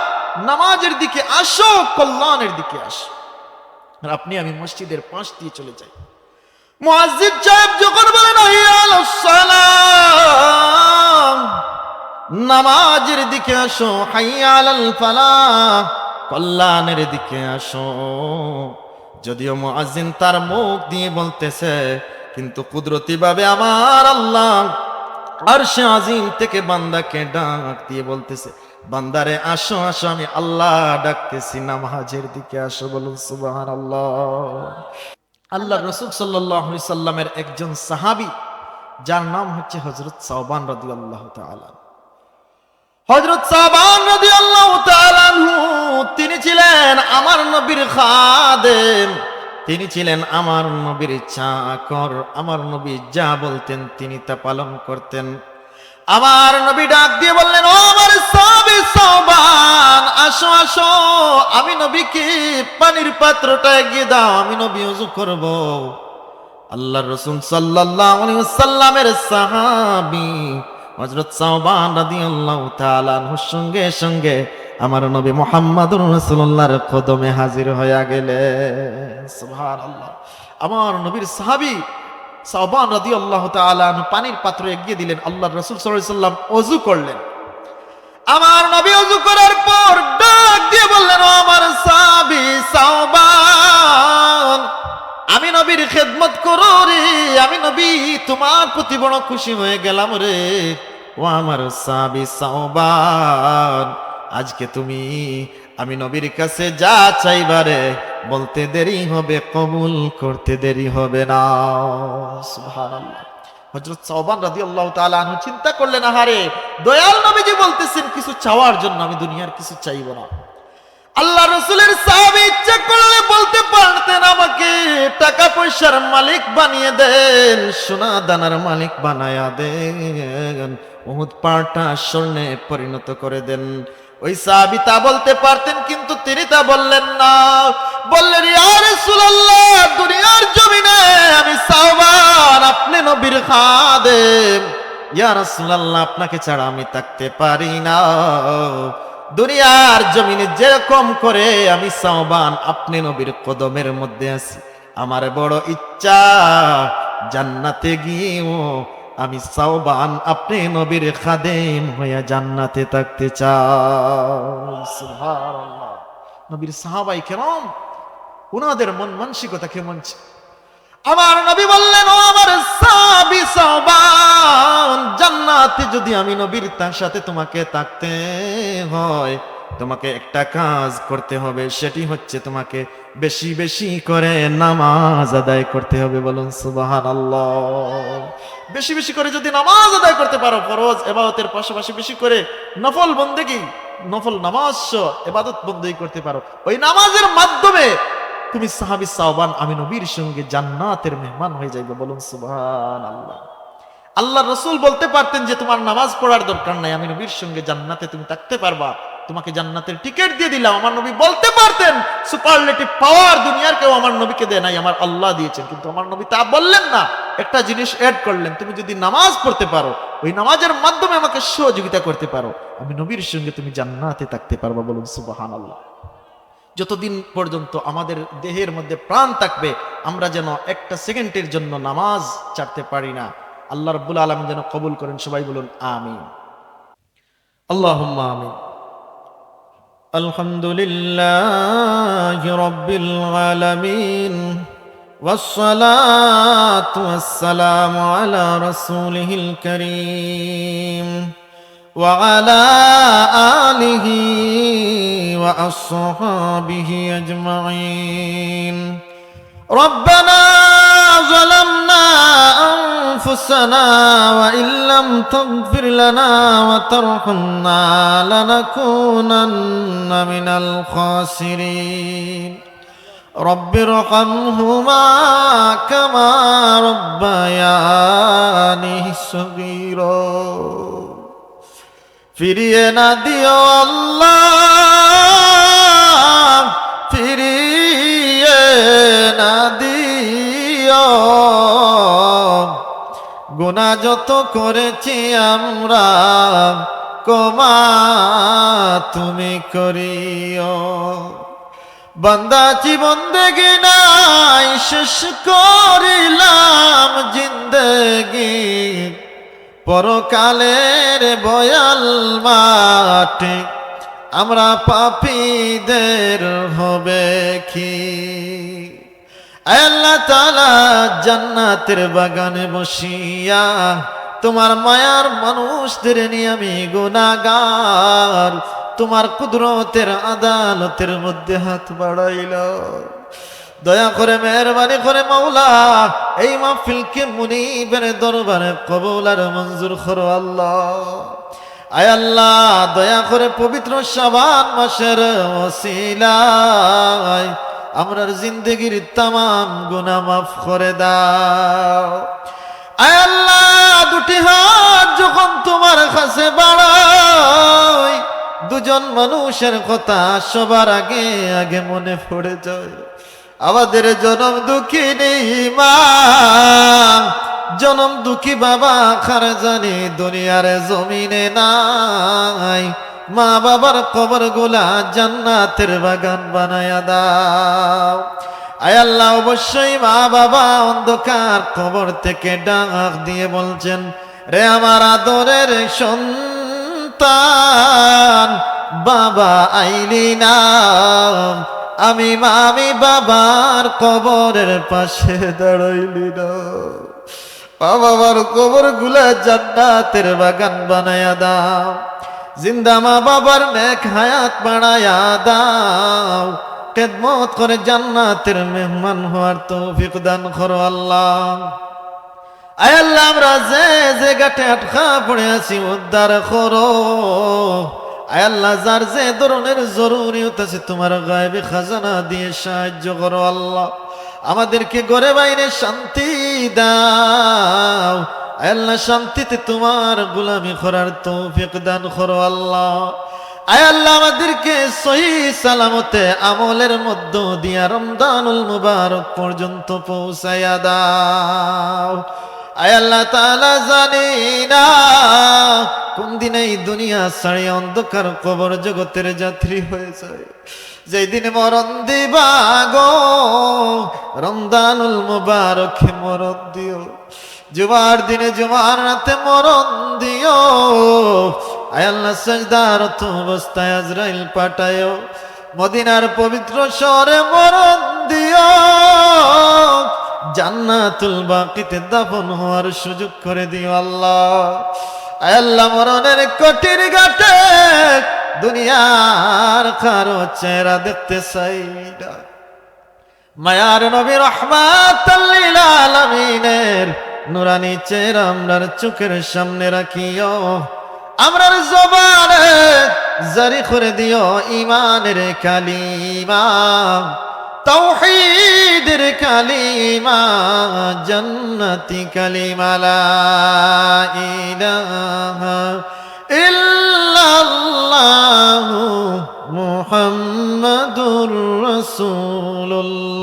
নামাজের দিকে আসো, কল্যাণের দিকে আসো।" আর আপনি আমি মসজিদের পাশ দিয়ে চলে যাই। মুয়াজ্জিন সাহেব যখন বলেন, "হাইয়া আলাস সালাহ, নামাজের দিকে আসো, হাইয়া আলাল ফালাহ, কল্যাণের দিকে আসো।" যদিও মুয়াজ্জিন তার মুখ দিয়ে বলতেছে, কিন্তু কুদরতিভাবে আমার আল্লাহ আরশে আজিম থেকে বান্দাকে ডাক দিয়ে বলতেছে, "বান্দারে, আসো, আসো, আমি আল্লাহ ডাকতেছি, নামাজের দিকে আসো।" বলুন সুবহানাল্লাহ। আল্লাহর রসুল সাল্লাল্লাহু আলাইহি সাল্লামের একজন সাহাবী, যার নাম হচ্ছে হযরত সাওবান রাদিয়াল্লাহু তাআলা। হযরত সাওবান রাদিয়াল্লাহু তাআলা আনহু, তিনি ছিলেন আমার নবীর খাদেম, তিনি ছিলেন আমার নবীর চাকর। আমার নবী যা বলতেন, তিনি তা পালন করতেন। আমার নবী ডাক দিয়ে বললেন, "ও আমার সাহাবী সাওবান, আসো, আসো, আমি নবীকে পানির পাত্রটা এগিয়ে দাও, আমি নবী অজু করব।" আল্লাহর রসুল সাল্লাল্লাহু আলাইহি ওয়াসাল্লামের সাহাবী হযরত সাওবান রাদিয়াল্লাহু তাআলা আনহুর সঙ্গে সঙ্গে আমার নবী মুহাম্মাদুর রাসূলুল্লাহর কদমে হাজির হইয়া গেলেন। সুবহানাল্লাহ। আমার নবীর সাহাবী সাওবান রাদিয়াল্লাহু তাআলা আনহু পানির পাত্র এগিয়ে দিলেন। আল্লাহর রাসূল সাল্লাল্লাহু আলাইহি ওয়াসাল্লাম অজু করলেন। আমার নবী অজু করার পর ডাক দিয়ে বললেন, "ও আমার সাহাবী সাওবান, আমি নবীর খেদমত করো রে, আমি নবী তোমার প্রতি বড় খুশি হয়ে গেলাম রে। ও আমার সাহাবী সাওবান, আজকে তুমি আমি নবীর কাছে যা চাইবারে বলতে দেরি হবে, কবুল করতে দেরি হবে না।" সুবহানাল্লাহ। হযরত সাওবান রাদিয়াল্লাহু তাআলা আনহু চিন্তা করলেন, "আহারে, দয়াল নবীজি বলতেছেন কিছু চাওয়ার জন্য, আমি দুনিয়ার কিছু চাইব না।" আল্লাহ রসুলের সাহাবী ইচ্ছা করলে বলতে পারতেন, "আমাকে টাকা পয়সার মালিক বানিয়ে দেন, সোনা দানার মালিক বানায়া দেন, উহুদ পাহাড়টা স্বর্ণে পরিণত করে দেন।" ওই সাহাবী তা বলতে পারতেন, কিন্তু তিনি তা বললেন না। বললেন, "ইয়া রাসূলুল্লাহ, দুনিয়ার জমিনে আমি সাওবান, আপনি নবীর খাদেম। ইয়া রাসূলুল্লাহ, আপনাকে ছাড়া আমি থাকতে পারি না। দুনিয়ার জমিনে যেরকম করে আমি সাওবান, আপনি নবীর কদমের মধ্যে আছি, আমার বড় ইচ্ছা জান্নাতে গিয়েও আমি সাওবান আপনি নবীর খাদেম হইয়া জান্নাতে থাকতে চাই।" সুবহানাল্লাহ। নবীর সাহাবায়ে কেরাম, ওনাদের মন মানসিকতা কেমন ছিল? আমার নবী বললেন, "ও আমার সাহাবী সাওবান, জান্নাতে যদি আমি নবীর তার সাথে তোমাকে থাকতে হয়, তোমাকে একটা কাজ করতে হবে, সেটি হচ্ছে তোমাকে বেশি বেশি করে নামাজ আদায় করতে হবে।" বলুন সুবহানাল্লাহ। বেশি বেশি করে যদি নামাজ আদায় করতে পারো, ফরজ ইবাদতের পাশাপাশি বেশি করে নফল বন্দেগী, নফল নামাজ সহ ইবাদত বন্দেগী করতে পারো, ওই নামাজের মাধ্যমে তুমি সাহাবী সাওবান আমি নবীর সঙ্গে জান্নাতের মেহমান হয়ে যাইবে। বলুন সুবহানাল্লাহ। আল্লাহর রসুল বলতে পারতেন যে, "তোমার নামাজ পড়ার দরকার নাই, আমি নবীর সঙ্গে জান্নাতে তুমি থাকতে পারবা, তোমাকে জান্নাতের টিকিট দিয়ে দিলাম।" আমার নবী বলতে পারতেন, সুপারলেটিভ পাওয়ার দুনিয়ার কেউ আমার নবীকে দেয় নাই, আমার আল্লাহ দিয়েছেন। কিন্তু আমার নবী তা বললেন না, একটা জিনিস অ্যাড করলেন, "তুমি যদি নামাজ পড়তে পারো, ওই নামাজের মাধ্যমে আমাকে সহযোগিতা করতে পারো, আমি নবীর সঙ্গে তুমি জান্নাতে থাকতে পারবা।" বলুন সুবহানাল্লাহ। যতদিন পর্যন্ত আমাদের দেহের মধ্যে প্রাণ থাকবে, আমরা যেন একটা সেকেন্ডের জন্য নামাজ ছাড়তে পারি না। আল্লাহ রাব্বুল আলামিন যেন কবুল করেন। সবাই বলুন, "আমিন।" আল্লাহুম্মা আমিন। الحمد لله رب العالمين، والصلاة والسلام على رسوله الكريم، وعلى آله وأصحابه أجمعين. ربنا ظلمنا أنفسنا وإن لم تغفر لنا وترحمنا لنكونن من الخاسرين. رب ارحمهما كما ربياني صغيرا। ফিরিয়ে না দিও আল্লাহ, ফিরিয়ে না দিও। গুনাহ যত করেছি আমরা, ক্ষমা তুমি করিও। বান্দা আছি বন্দেগি নাই, শেষ করিলাম জিন্দেগি। পরকালের বয়াল মাঠে আমরা পাপীদের হবে কি? আয় আল্লাহ তাআলা, জান্নাতের বাগানে বসিয়া তোমার মায়ার মানুষদের নিয়ে আমি গুনাহগার তোমার কুদরতের আদালতের মধ্যে হাত বাড়াইলাম। দয়া করে, মেহেরবানি করে মাওলা, এই মাহফিলকে মুনিবের দরবারে কবুল আর মঞ্জুর করো আল্লাহ। আয় আল্লাহ, দয়া করে পবিত্র শাবান মাসের ওসিলায় আমরার জিন্দেগির তামাম গুনাহ মাফ করে দাও। আয় আল্লাহ, দুটি হাত যখন তোমার কাছে বাড়াই, দুজন মানুষের কথা সবার আগে আগে মনে পড়ে যায়। আমাদের জনম দুঃখিনী মা, জনম দুঃখী বাবা, কার জানি দুনিয়ার জমিনে নাই। মা বাবার কবরগুলা জান্নাতের বাগান বানায়া দাও। আয় আল্লাহ, অবশ্যই মা বাবা অন্ধকার কবর থেকে ডাক দিয়ে বলছেন, রে আমার আদরের সন্তান, বাবা আইলি না, আমি মা, আমি বাবার কবরের পাশে দাঁড়াইলি না। মা বাবার কবরগুলা জান্নাতের বাগান বানায়া দাও। জিন্দা মা বাবার নেক হায়াত বাড়ায়া দাও। খেদমত করে জান্নাতের মেহমান হওয়ার তৌফিক দান করো আল্লাহ। আয় আল্লাহ, আমরা যে যে ঘাটে আটকা পড়ে আছি, উদ্ধার করো। আয় আল্লাহ, যার যে ধরনের জরুরিয়ত আছে, তোমার গায়েবী খাজানা দিয়ে সাহায্য করো আল্লাহ। আমাদেরকে ঘরে বাইরে শান্তি দাও। আয় আল্লাহ, শান্তিতে তোমার গোলামি করার তৌফিক দান করো আল্লাহ। আয় আল্লাহ, আমাদেরকে সহি সালামতে আমলের মধ্য দিয়া রমজানুল মুবারক পর্যন্ত পৌঁছাইয়া দাও। আয় আল্লাহ তাআলা, জানি না কোন দিন এই দুনিয়া ছাড়িয়া অন্ধকার কবর জগতের যাত্রী হয়ে যায়। যেই দিন মরণ দিবা গো, রমজানুল মুবারকে মরণ দিও। জুমার দিনে জুমার রাতে মরণ দিও। আয় আল্লাহ, সিজদারত অবস্থায় আজরাইল পাঠাইও। মদিনার পবিত্র শহরে মরণ দিও। জান্নাতুল বাকিতে দাফন হওয়ার সুযোগ করে দিও আল্লাহ। আয় আল্লাহ, মরণের কঠিন ঘাটে দুনিয়ার কারো চেহারা দেখতে চাই না। মায়ার নবী রহমাতাল লিল আলামিনের নুরানি চেহারা আমরার চোখের সামনে রাখিও। আমরার জবানে জারি করে দিও ইমানের কালিমা, তাওহীদের কালিমা, জান্নাতি কালিমা, লা ইলাহা ইল্লাল্লাহু মুহাম্মাদুর রাসূলুল্লাহ।